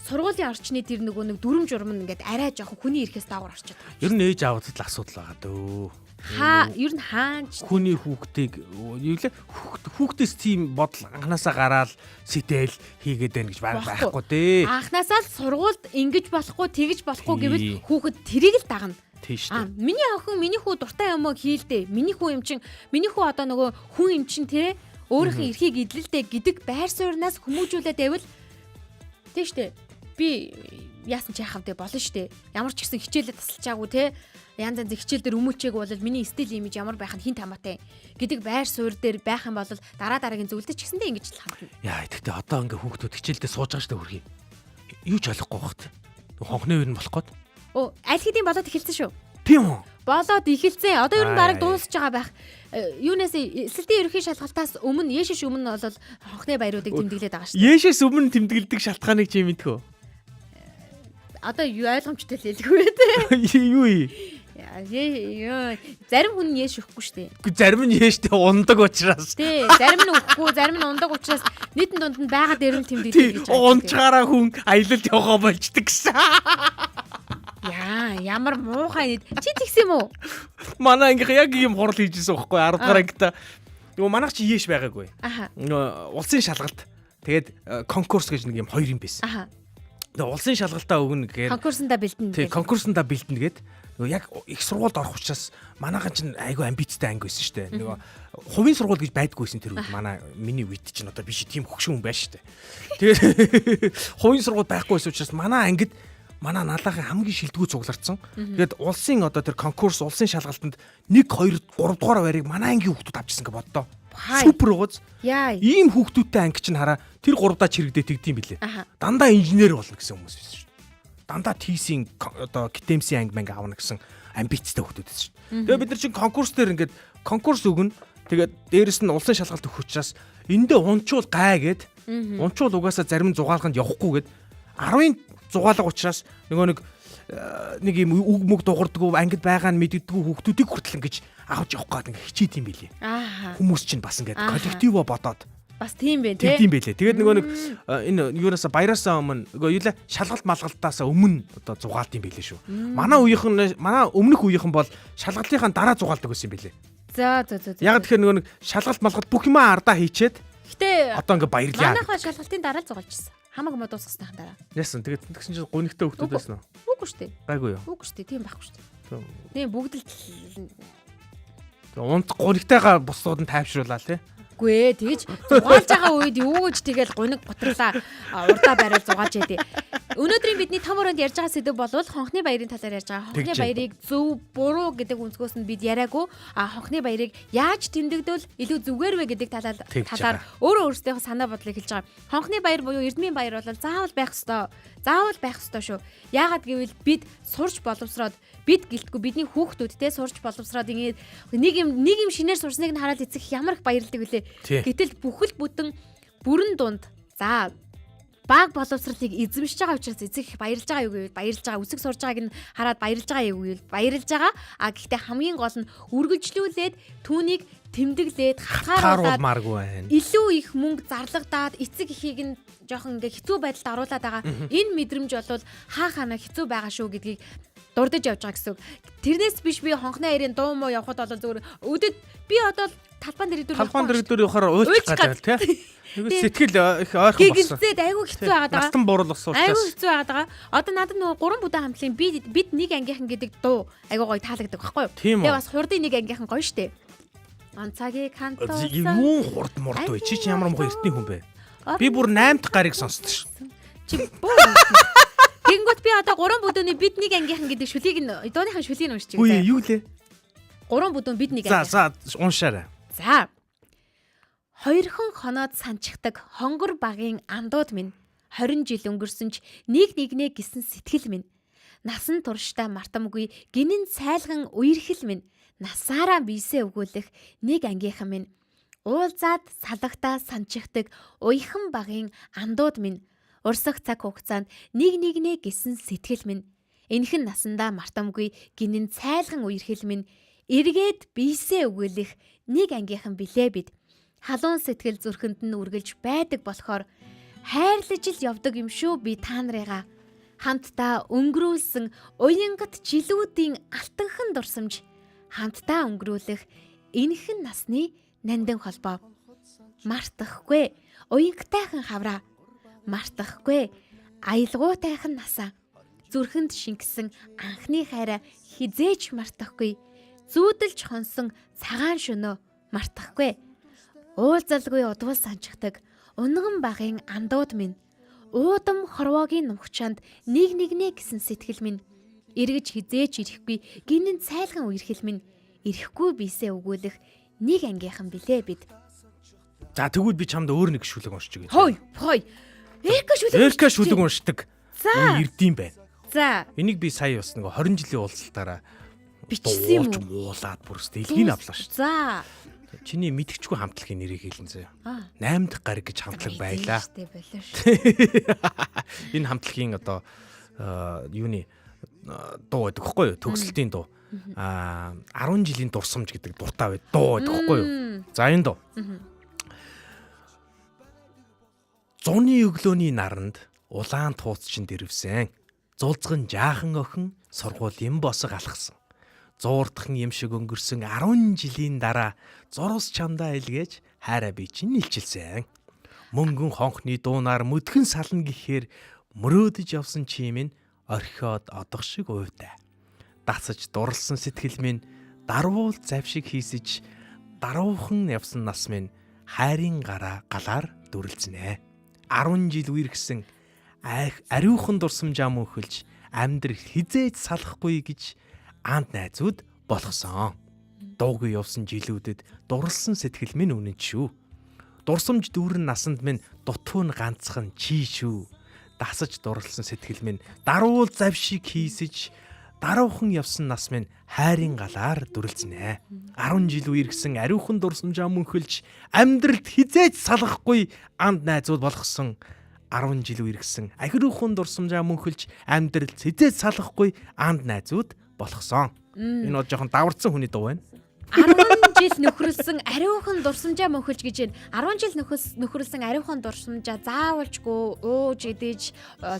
[SPEAKER 3] сургуулийн орчны тэр нөгөө нэг дүрм журм нь ингээд арай жоохон хүний эрхээс доогоор орчод байгаа.
[SPEAKER 5] Ер нь ээж аавд л асуудал байгаа дөө.
[SPEAKER 3] Хаа ер нь хаанч
[SPEAKER 5] Хүний хүүхдийг юу лээ хүүхдээс тийм бодол анханасаа гараал сэтэл хийгээд байна гэж байхгүй дээ.
[SPEAKER 3] Анхнаасаа л сургуульд ингэж болохгүй тэгж болохгүй
[SPEAKER 5] Тий.
[SPEAKER 3] гэвэл хүүхэд тэрийг л дагна.
[SPEAKER 5] Тийм шүү
[SPEAKER 3] Аа,
[SPEAKER 5] дээ.
[SPEAKER 3] миний охин миний хүү дуртай юм уу хийлдэ. Миний хүү юм чин, миний хүү одоо нөгөө хүн юм чин те өөрийнх нь эрхийг эдлэлдэ гэдэг байр сууриас хүмүүжүүлээд байвал тийм штэ. Би яасан ч яхав дээ болно штэ. Ямар ч гэсэн хичээлээ тасалчаагүй те. Янз янзын хичээл дээр өмүүлчээгүй бол миний стил имиж ямар байх нь хин тамаатай гэдэг байр суурь дээр байх юм бол дараа дараагийн зүйлдэ ч гэсэндээ ингэж л хандна.
[SPEAKER 5] Яа, тэгтээ одоо ингээ хүүхдүүд хичээлдээ сууж байгаа шүү дээ хөрхий. Юу ч ойлгохгүй багт. Хонхны үер нь болох гээд.
[SPEAKER 3] Оо, аль хэдийн болоод эхэлсэн шүү.
[SPEAKER 5] Тийм үү?
[SPEAKER 3] Болоод эхэлсэн. Одоо ер нь
[SPEAKER 5] Аа,
[SPEAKER 3] бараг
[SPEAKER 5] яа, яа.
[SPEAKER 3] дуусж байгаа байх. Юунаас эсэлтийн ерөнхий шалгалтаас өмнө Есүс өмнө бол хонхны баяруудыг тэмдэглээд байгаа шүү.
[SPEAKER 5] Есүс өмнө тэмдэглэдэг шалтгааныг чи мэдэх үү?
[SPEAKER 3] Одоо юу ойлгомжтой л хэлгүй те.
[SPEAKER 5] Юу юм?
[SPEAKER 3] Яа, зарим хүн нь Есүс өгөхгүй шүү дээ.
[SPEAKER 5] Үгүй, Зарим нь Есүстэй ундаг учраас.
[SPEAKER 3] Тий, зарим нь өгөхгүй, зарим нь ундаг учраас нийтэн дунд нь байгаа дээр нь
[SPEAKER 5] Тий,
[SPEAKER 3] тэмдэглэдэг гэж байгаа.
[SPEAKER 5] унчгаараа хүн аялалд явгаа болчдөг гэсэн.
[SPEAKER 3] Яа, ямар муухай нийт. Чи тэгсэн юм уу?
[SPEAKER 5] Манай ангийнх яг ийм хурал хийжсэн байхгүй 10 дугаар ангита. Нөгөө манайх чи Еш байгаагүй.
[SPEAKER 3] Аха.
[SPEAKER 5] Нөгөө улсын шалгалт. Тэгээд конкурс гэж нэг юм хоёр юм байсан.
[SPEAKER 3] Аха.
[SPEAKER 5] Тэгээ улсын шалгалтаа өгнө гэхээр
[SPEAKER 3] Конкурсонда бэлдэнэ.
[SPEAKER 5] тий
[SPEAKER 3] гэл.
[SPEAKER 5] конкурсонда бэлдэнэ гээд нөгөө яг их сургуульд орох учраас манайхан чинь айгүй амбицтай анги байсан шүү дээ. Нөгөө хувийн сургууль гэж байдгүй байсан тэр үед манай миний үед чинь одоо биш тийм хөгшин хүн байж шүү дээ. Тэгээд хувийн сургууль байхгүй байсан учраас манай ангид манай налаахын хамгийн шилдэгүү цугларсан. Тэгээд улсын одоо тэр конкурс улсын шалгалтанд 1 2 3 дугаар байрыг манай ангийн хүүхдүүд авчихсан гэж боддоо.
[SPEAKER 3] Хай.
[SPEAKER 5] Супер угаз.
[SPEAKER 3] Яа.
[SPEAKER 5] Ийм хүүхдүүдтэй анги чинь хараа тэр гуравдаа чирэгдээ тэгдэм билээ.
[SPEAKER 3] Аха.
[SPEAKER 5] Дандаа инженер болно гэсэн хүмүүс байсан шүү дээ. Дандаа TC-ийн одоо ГТМС-ийн анги манги авна гэсэн амбицтай хүүхдүүд байсан шүү дээ. Тэгээ бид нар чинь конкурс дээр ингээд конкурс өгнө. Тэгээд дээрэс нь улсын шалгалт өгөх учраас эндээ унчуул гай гээд унчуул угаасаа зарим зугаалганд явахгүй гээд 10-ын зугаалга учраас нөгөө нэг нэг юм үг мөг дуурдггүй ангид байгаа нь мэддэггүй хүүхдүүдийг хүртэл ингэж авч явах гээд ингээ хичээд юм билээ.
[SPEAKER 3] Ааха.
[SPEAKER 5] Хүмүүс чинь бас ингээд
[SPEAKER 3] Ааха.
[SPEAKER 5] коллективоо бодоод
[SPEAKER 3] Бас тийм байх те.
[SPEAKER 5] Тэгдэм байлээ. Тэгээд нөгөө нэг энэ юунасаа баяраасаа өмнө нөгөө юу лээ шалгалт малгалтаасаа өмнө одоо зугаалд юм байлээ шүү. Манай үеийнхэн манай өмнөх үеийнхэн бол шалгалтынхаа дараа зугаалдаг байсан юм байлээ.
[SPEAKER 3] За за за. за.
[SPEAKER 5] Яг тэгэхээр нөгөө нэг шалгалт малгалт бүх юмаа ардаа хийчээд
[SPEAKER 3] Гэтэ
[SPEAKER 5] одоо ингээ баярлаа.
[SPEAKER 3] манайхаа шалгалтын дараа л зугаалжсэн. Хамаг юм дуусгасныхан дараа.
[SPEAKER 5] Яасан тэгээд тэгсэн чинь гунигтай хүмүүс
[SPEAKER 3] Үгүй.
[SPEAKER 5] байсан уу?
[SPEAKER 3] Үгүй шүү дээ.
[SPEAKER 5] Гайгүй юу?
[SPEAKER 3] Үгүй шүү дээ. Тийм байхгүй шүү дээ.
[SPEAKER 5] Тийм.
[SPEAKER 3] Тийм бүгд л
[SPEAKER 5] Тэгээд Унт гунигтайгаа бусдууд нь тайвшруулаа тий.
[SPEAKER 3] Үгүй ээ тэгж зугаалж байгаа үед юу гэж тэгэл гуниг гутрлаа урдаа бариад зугаалж яа. Өнөөдрийн бидний том өрөөнд ярьж байгаа сэдэв бол хонхны баярын талаар ярьж байгаа. Хонхны
[SPEAKER 5] Тэгж байна.
[SPEAKER 3] баярыг зөв буруу гэдэг өнцгөөс нь бид яриаггүй. А хонхны баярыг яаж тэмдэгдвэл илүү зүгээр вэ гэдэг талаар
[SPEAKER 5] Тэгж
[SPEAKER 3] талаар
[SPEAKER 5] байгаа.
[SPEAKER 3] өөрөө өөрсдийнхөө санаа бодлыг хэлж байгаа. Хонхны баяр буюу эрдмийн баяр бол заавал байх ёстой. Заавал байх ёстой шүү. Яагаад гэвэл бид сурч боловсроод бид гэлтгүй бидний хүүхдүүд те сурч боловсроод ингээд нэг юм шинээр сурсныг нь хараад эцэг ямар их баярлдаг вүлээ.
[SPEAKER 5] Тий.
[SPEAKER 3] Гэтэл бүхэл бүтэн бүрэн дунд за баг боловсролыг эзэмшиж байгаа учраас эцэг их баярлж байгаа юу гэвэл баярлж байгаа, үсэг сурж байгааг нь хараад баярлж байгаа юу гэвэл баярлж байгаа. А гэхдээ хамгийн гол нь үргэлжлүүлээд түүнийг тэмдэглээд хатгааруулад
[SPEAKER 5] Тааруулмааргүй байна.
[SPEAKER 3] илүү их мөнгө зарлагдаад эцэг эхийг нь жоохон ингээ хэцүү байдалд оруулаад байгаа. Энэ мэдрэмж бол хаа хана хэцүү байгаа шүү гэдгийг дурдж явж байгаа гэсэн үг. Тэрнээс биш би хонхны аярын дуу муу явхад бол зүгээр өдөд би одоо талбан дэрэгдүр
[SPEAKER 5] Талбан дэрэгдүр явахаар уйлчих
[SPEAKER 3] Уйлчих
[SPEAKER 5] гадаа тий. Нэг сэтгэл их ойрхон болсон.
[SPEAKER 3] Гэгэлцээд айгүй хэцүү байгаад байгаа.
[SPEAKER 5] Настан бурал болсон
[SPEAKER 3] Айгүй
[SPEAKER 5] учраас.
[SPEAKER 3] хэцүү байгаад байгаа. Одоо надад нөгөө гурван бүдэн хамтлын би бид нэг ангийнхан гэдэг дуу айгүй гоё таалагддаг байхгүй юу?
[SPEAKER 5] Тийм үү.
[SPEAKER 3] Тэгээ бас хурдын нэг ангийнхан гоё штэ. Онцагийн кантуусан.
[SPEAKER 5] Юун хурд мурд вэ? Чи чи ямар мохоо эртний хүн бэ? Би бүр 8 дахь гарыг сонсдоо шүү.
[SPEAKER 3] Чи бүү. Тэгэнгүүт би одоо гурван бүдүүний бид нэг ангийнхан гэдэг шүлийг нь дууныхаа шүлгийг нь уншиж
[SPEAKER 5] Үгүй
[SPEAKER 3] өгье.
[SPEAKER 5] юу лээ?
[SPEAKER 3] Гурван бүдүүн бид нэг
[SPEAKER 5] За
[SPEAKER 3] ангийнхан.
[SPEAKER 5] за уншаарай.
[SPEAKER 3] За. Хоёрхан хоноод санчихдаг хонгор багийн андууд минь 20 жил өнгөрсөн ч нэг нэгнээ гисэн сэтгэл минь насан туршдаа мартамгүй гинэн цайлган үерхэл минь насаараа биесээ өгөөлөх нэг ангийнхан минь уулзаад салагтаа санчихдаг уяхан багийн андууд минь урсах цаг хугацаанд нэг нэгнээ гисэн сэтгэл минь энхэн насандаа мартамгүй гинэн цайлган үерхэл минь эргээд биесээ өгөөлөх нэг ангийнхан билээ бид халуун сэтгэл зүрхэнд нь үргэлж байдаг болохоор хайрлаж л явдаг юм шүү би та нарыгаа хамтдаа өнгөрүүлсэн уянгат жилүүдийн алтанхан дурсамж хамтдаа өнгөрүүлэх энхэн насны нандин холбоо мартахгүй уянгатайхан хавраа мартахгүй аялгуутайхан насаа зүрхэнд шингэсэн анхны хайраа хизээж мартахгүй зүүдэлж хонсон цагаан шөнөө мартахгүй уулзалгүй удвал санчдаг унган багын андууд минь уудам хорвоогийн нумхчаанд нэг нэгнээ гэсэн сэтгэл минь эргэж хизээж ирэхгүй гинэн цайлган үерхэл минь ирэхгүй бисээ өгөөлөх нэг ангийнхан билээ бид.
[SPEAKER 5] За тэгвэл би чамд өөр нэг шүлэг уншиж өгье.
[SPEAKER 3] Хой хой. Эрка шүлэг.
[SPEAKER 5] Эрка шүлэг уншдаг.
[SPEAKER 3] За.
[SPEAKER 5] Үе эрдэм байна.
[SPEAKER 3] За,
[SPEAKER 5] Энийг би сая бас нэг 20 жилийн уулзалтаараа
[SPEAKER 3] бичсэн юм
[SPEAKER 5] дуулж
[SPEAKER 3] уу?
[SPEAKER 5] муулаад бүр өстө илгийг авлаа шүү
[SPEAKER 3] За.
[SPEAKER 5] дээ. Чиний мэдгэчгүй хамтлагийн нэрийг хэлэн заяа.
[SPEAKER 3] Аа.
[SPEAKER 5] 8 дахь гариг гэж хамтлаг байлаа.
[SPEAKER 3] Штэ болоо шүү.
[SPEAKER 5] Энэ хамтлагийн одоо юуны дуу байдаг хгүй юу? Төгсөлтийн дуу. 10 жилийн дурсамж гэдэг дуртай байд дуу байдаг хгүй юу? За энэ дуу. Зуны өглөөний наранд улаан тууц чин дэрвсэн. Зулцган жаахан охин сургуулийн босго алхсан. Зуурдхан юм шиг өнгөрсөн 10 жилийн дараа зурус чамдаа илгээж хайраа би чинь илчилсэн. Мөнгөн хонхны дуунаар мөдгөн сална гэхээр мөрөөдөж явсан чи минь орхиод одох шиг уйтай. Дасаж дурлсан сэтгэл минь дарвуул зав шиг хийсэж даруухан явсан нас минь хайрын гараа галаар дүрлцэнэ. 10 жил үерхсэн ариухан дурсамжаа мөнхөлж амьдрал хизээж салахгүй гэж аанд найзууд болгосон. Дуугүй явсан жилүүдэд дурлсан сэтгэл минь үнэн шүү. Дурсамж дүүрэн насанд минь дутуун ганцхан чи шүү. Дасаж дурлсан сэтгэл минь даруул зав шиг хийсэж даруухан явсан нас минь хайрын галаар дүрлцэнэ. 10 жил үерхсэн ариухан дурсамжаа мөнхөлж амьдралд хизээж салгахгүй анд найзууд болгосон. 10 жил үерхсэн ахируухан дурсамжаа мөнхөлж амьдрал хизээж салгахгүй анд найзууд болгосон. Энэ бол жоохон даварцсан хүний дуу байна.
[SPEAKER 3] 10 жил нөхрөлсөн ариухан дурсамжаа мөнхөлж гэж байна. 10 жил нөхрөлсөн ариухан дурсамжаа заавалжгүй ууж идэж,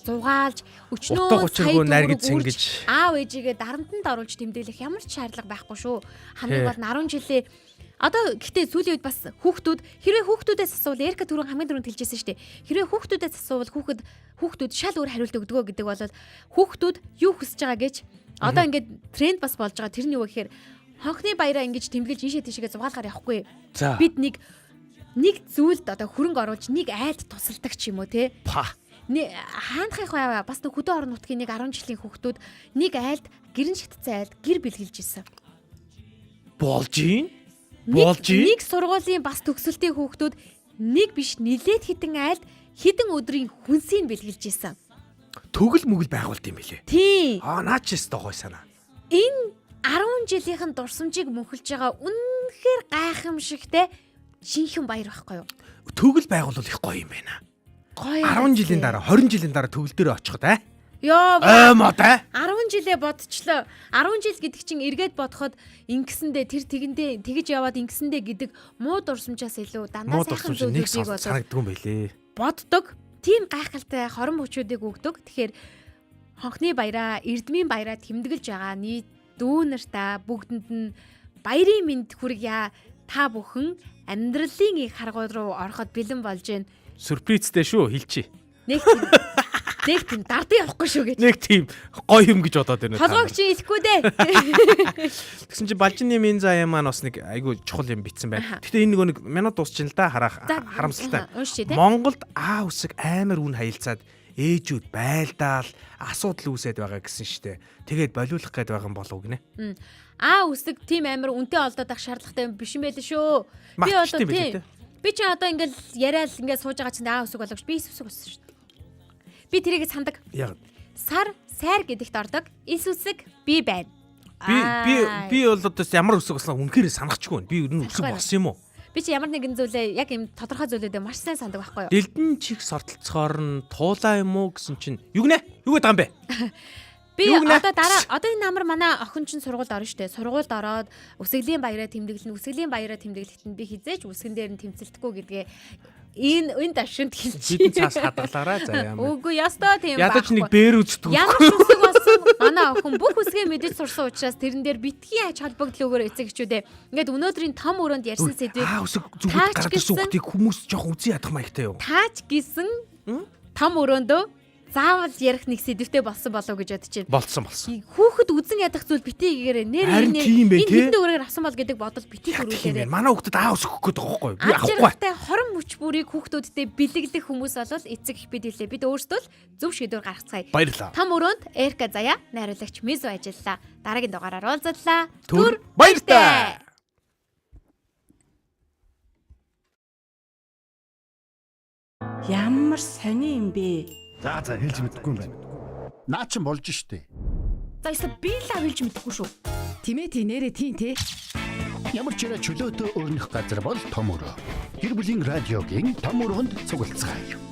[SPEAKER 3] зугаалж, өчнөө
[SPEAKER 5] Утга учиргүй наргид сэнгэж.
[SPEAKER 3] аав ээжигээ дарамтанд оруулж тэмдэглэх ямар ч шаардлага байхгүй шүү. Хамгийн гол нь 10 жилээ одоо гэхдээ сүүлийн үед бас хүүхдүүд хэрвээ хүүхдүүдээс асуувал Эрка түрүүн хамгийн түрүүнд хэлжсэн шүү дээ. Хэрвээ хүүхдүүдээс асуувал хүүхдүүд шал өөр хариулт өгдөгөө гэдэг бол хүүхдүүд юу хүсэж байгаа гэж одоо ингээд тренд бас болж байгаа. Тэр нь юу гэхээр хонхны баяраа ингэж тэмдэглэж ийшээ тийшээгээ зугаалгаар явахгүй. Бид нэг зүйлд одоо хөрөнгө оруулж нэг айлд тусалдаг ч юм уу те.
[SPEAKER 5] Па.
[SPEAKER 3] Хаанахын хуваа бас нэг хөдөө орон нутгийн нэг 10 жилийн хүүхдүүд нэг айлд гэрэн шатцсан айлд гэр бэлгэлж исэн.
[SPEAKER 5] Болж ийн? Болж ийн?
[SPEAKER 3] Нэг сургуулийн бас төгсөлтийн хүүхдүүд нэг биш нилээд хідэн айлд хідэн өдрийн хүнсийг бэлгэлж исэн.
[SPEAKER 5] Төгөл мөгөл байгуулд юм билээ.
[SPEAKER 3] Тийм.
[SPEAKER 5] Аа наа чи өстой гой санаа.
[SPEAKER 3] Энэ 10 жилийнхэн дурсамжийг мөнхөлж байгаа үнэхээр гайхамшигтай жинхэнэ баяр байхгүй юу?
[SPEAKER 5] Төгөл байгуулвал их гоё юм байна.
[SPEAKER 3] Гоё.
[SPEAKER 5] 10 жилийн дараа 20 жилийн дараа төгөл дээр очиход аа.
[SPEAKER 3] Йоо.
[SPEAKER 5] Ой мод аа.
[SPEAKER 3] 10 жилээ бодчихлоо. 10 жил гэдэг чинь эргээд бодоход ингэсэндээ тэр тэгэндээ тэгж яваад ингэсэндээ гэдэг муу дурсамжаас илүү дандаа
[SPEAKER 5] Муу
[SPEAKER 3] сайхан
[SPEAKER 5] дурсамж нэг
[SPEAKER 3] зүйлүүдийг бол
[SPEAKER 5] санагддаг юм байлээ.
[SPEAKER 3] боддог. Тийм гайхалтай хорон мөчүүдийг өгдөг. Тэгэхээр хонхны баяраа, эрдмийн баяраа тэмдэглэж байгаа нийт дүү нартаа бүгдэнд нь баярын мэнд хүргье. Та бүхэн амьдралын их харгуй руу ороход бэлэн болж байна.
[SPEAKER 5] Сюрпризтэй шүү хэлчихье.
[SPEAKER 3] Нэг тийм нэг тийм дардыг явахгүй шүү гэж.
[SPEAKER 5] Нэг тийм гоё юм гэж бодоод байна.
[SPEAKER 3] Толгойг чи илэхгүй дээ.
[SPEAKER 5] Тэгсэн чи Балжины минь заяа маань бас нэг айгүй чухал юм битсэн байна. Гэхдээ энэ нөгөө нэг минут дуусчин л да харах харамсалтай. Монголд А үсэг амар үн хаялцаад ээжүүд байлдаал асуудал үүсээд байгаа гэсэн штэ. Тэгээд болиулах гээд байгаа юм болов гинэ.
[SPEAKER 3] А үсэг тийм амар үнэтэй олдоод ах шаардлагатай юм биш юм байл шүү. Би одоо тийм. Би чи одоо ингээл яриад ингээд сууж байгаа чинь А үсэг боловч би эс үсэг болсон шүү дээ. Би тэрийг сандаг.
[SPEAKER 5] Яг.
[SPEAKER 3] Сар сайр гэдэгт ордог. Эс үсэг би байна.
[SPEAKER 5] Би бол одоо ямар үсэг болсон үнэхээр санахчгүй байна. Би ер нь үсэг болсон юм уу?
[SPEAKER 3] Би чи ямар нэгэн зүйлээ яг юм тодорхой зүйлүүдээ маш сайн сандаг байхгүй юу?
[SPEAKER 5] Дэлдэн чих сортолцохоор нь туулаа юм уу гэсэн чинь юу гинэ? Юу гэдэг юм бэ?
[SPEAKER 3] Би одоо дараа одоо энэ намар манай охин чинь сургуульд орно штэ. Сургуульд ороод үсгэлийн баяраа тэмдэглэнэ. Үсгэлийн баяраа тэмдэглэхэд нь би хизээч үсгэн дээр нь тэмцэлдэхгүй гэдгээ энэ давшинд хэлчих.
[SPEAKER 5] Хэдэн цаас хадгалаарай заяа.
[SPEAKER 3] Үгүй ястой тийм
[SPEAKER 5] байх. Ядаж нэг бээр үздэг.
[SPEAKER 3] Ямар ч үсэг болсон манай охин бүх үсгээ мэдэж сурсан учраас тэрэн дээр битгий ач холбогдлоогоор эцэг эхчүүдээ. Ингээд өнөөдрийн том өрөөнд ярьсан сэдвийг
[SPEAKER 5] үсэг зүгт гараад ирсэн хүүхдийг хүмүүс жоохон үзэн ядах маягтай юу?
[SPEAKER 3] Таач гисэн том өрөөндөө заавал ярих нэг сэдвтэй болсон болов гэж бодож байна.
[SPEAKER 5] Болсон.
[SPEAKER 3] Хүүхэд үзэн ядах зүйл битгий гээрээ нэр энэ хэдэн төгрөгөөр авсан бол гэдэг бодол битгий
[SPEAKER 5] төрүүлээрэй. Манай хүүхдэд аа өсөх гээд байгаа байхгүй юу? Би авахгүй.
[SPEAKER 3] Авахгүй. Хорон мөч бүрийг хүүхдүүдтэй бэлэглэх хүмүүс бол эцэг их бид хэлээ. Бид өөрсдөө л зөв шийдвэр гаргацгаая.
[SPEAKER 5] Баярлалаа.
[SPEAKER 3] Том өрөөнд Эрка Заяа найруулагч Мизу ажиллалаа. Дараагийн дугаараар уулзлаа.
[SPEAKER 5] Түр баяртай.
[SPEAKER 1] Ямар сони юм бэ?
[SPEAKER 2] За хэлж мэдэхгүй юм байна. Наа чин болж штэ.
[SPEAKER 1] За ёстой би л авилж мэдэхгүй шүү.
[SPEAKER 4] Тимээ тий нэрээ тий те.
[SPEAKER 2] Ямар ч яриа чөлөөтэй өрнөх газар бол том өрөө. Гэр бүлийн радиогийн том өрөөнд цуглацгаая.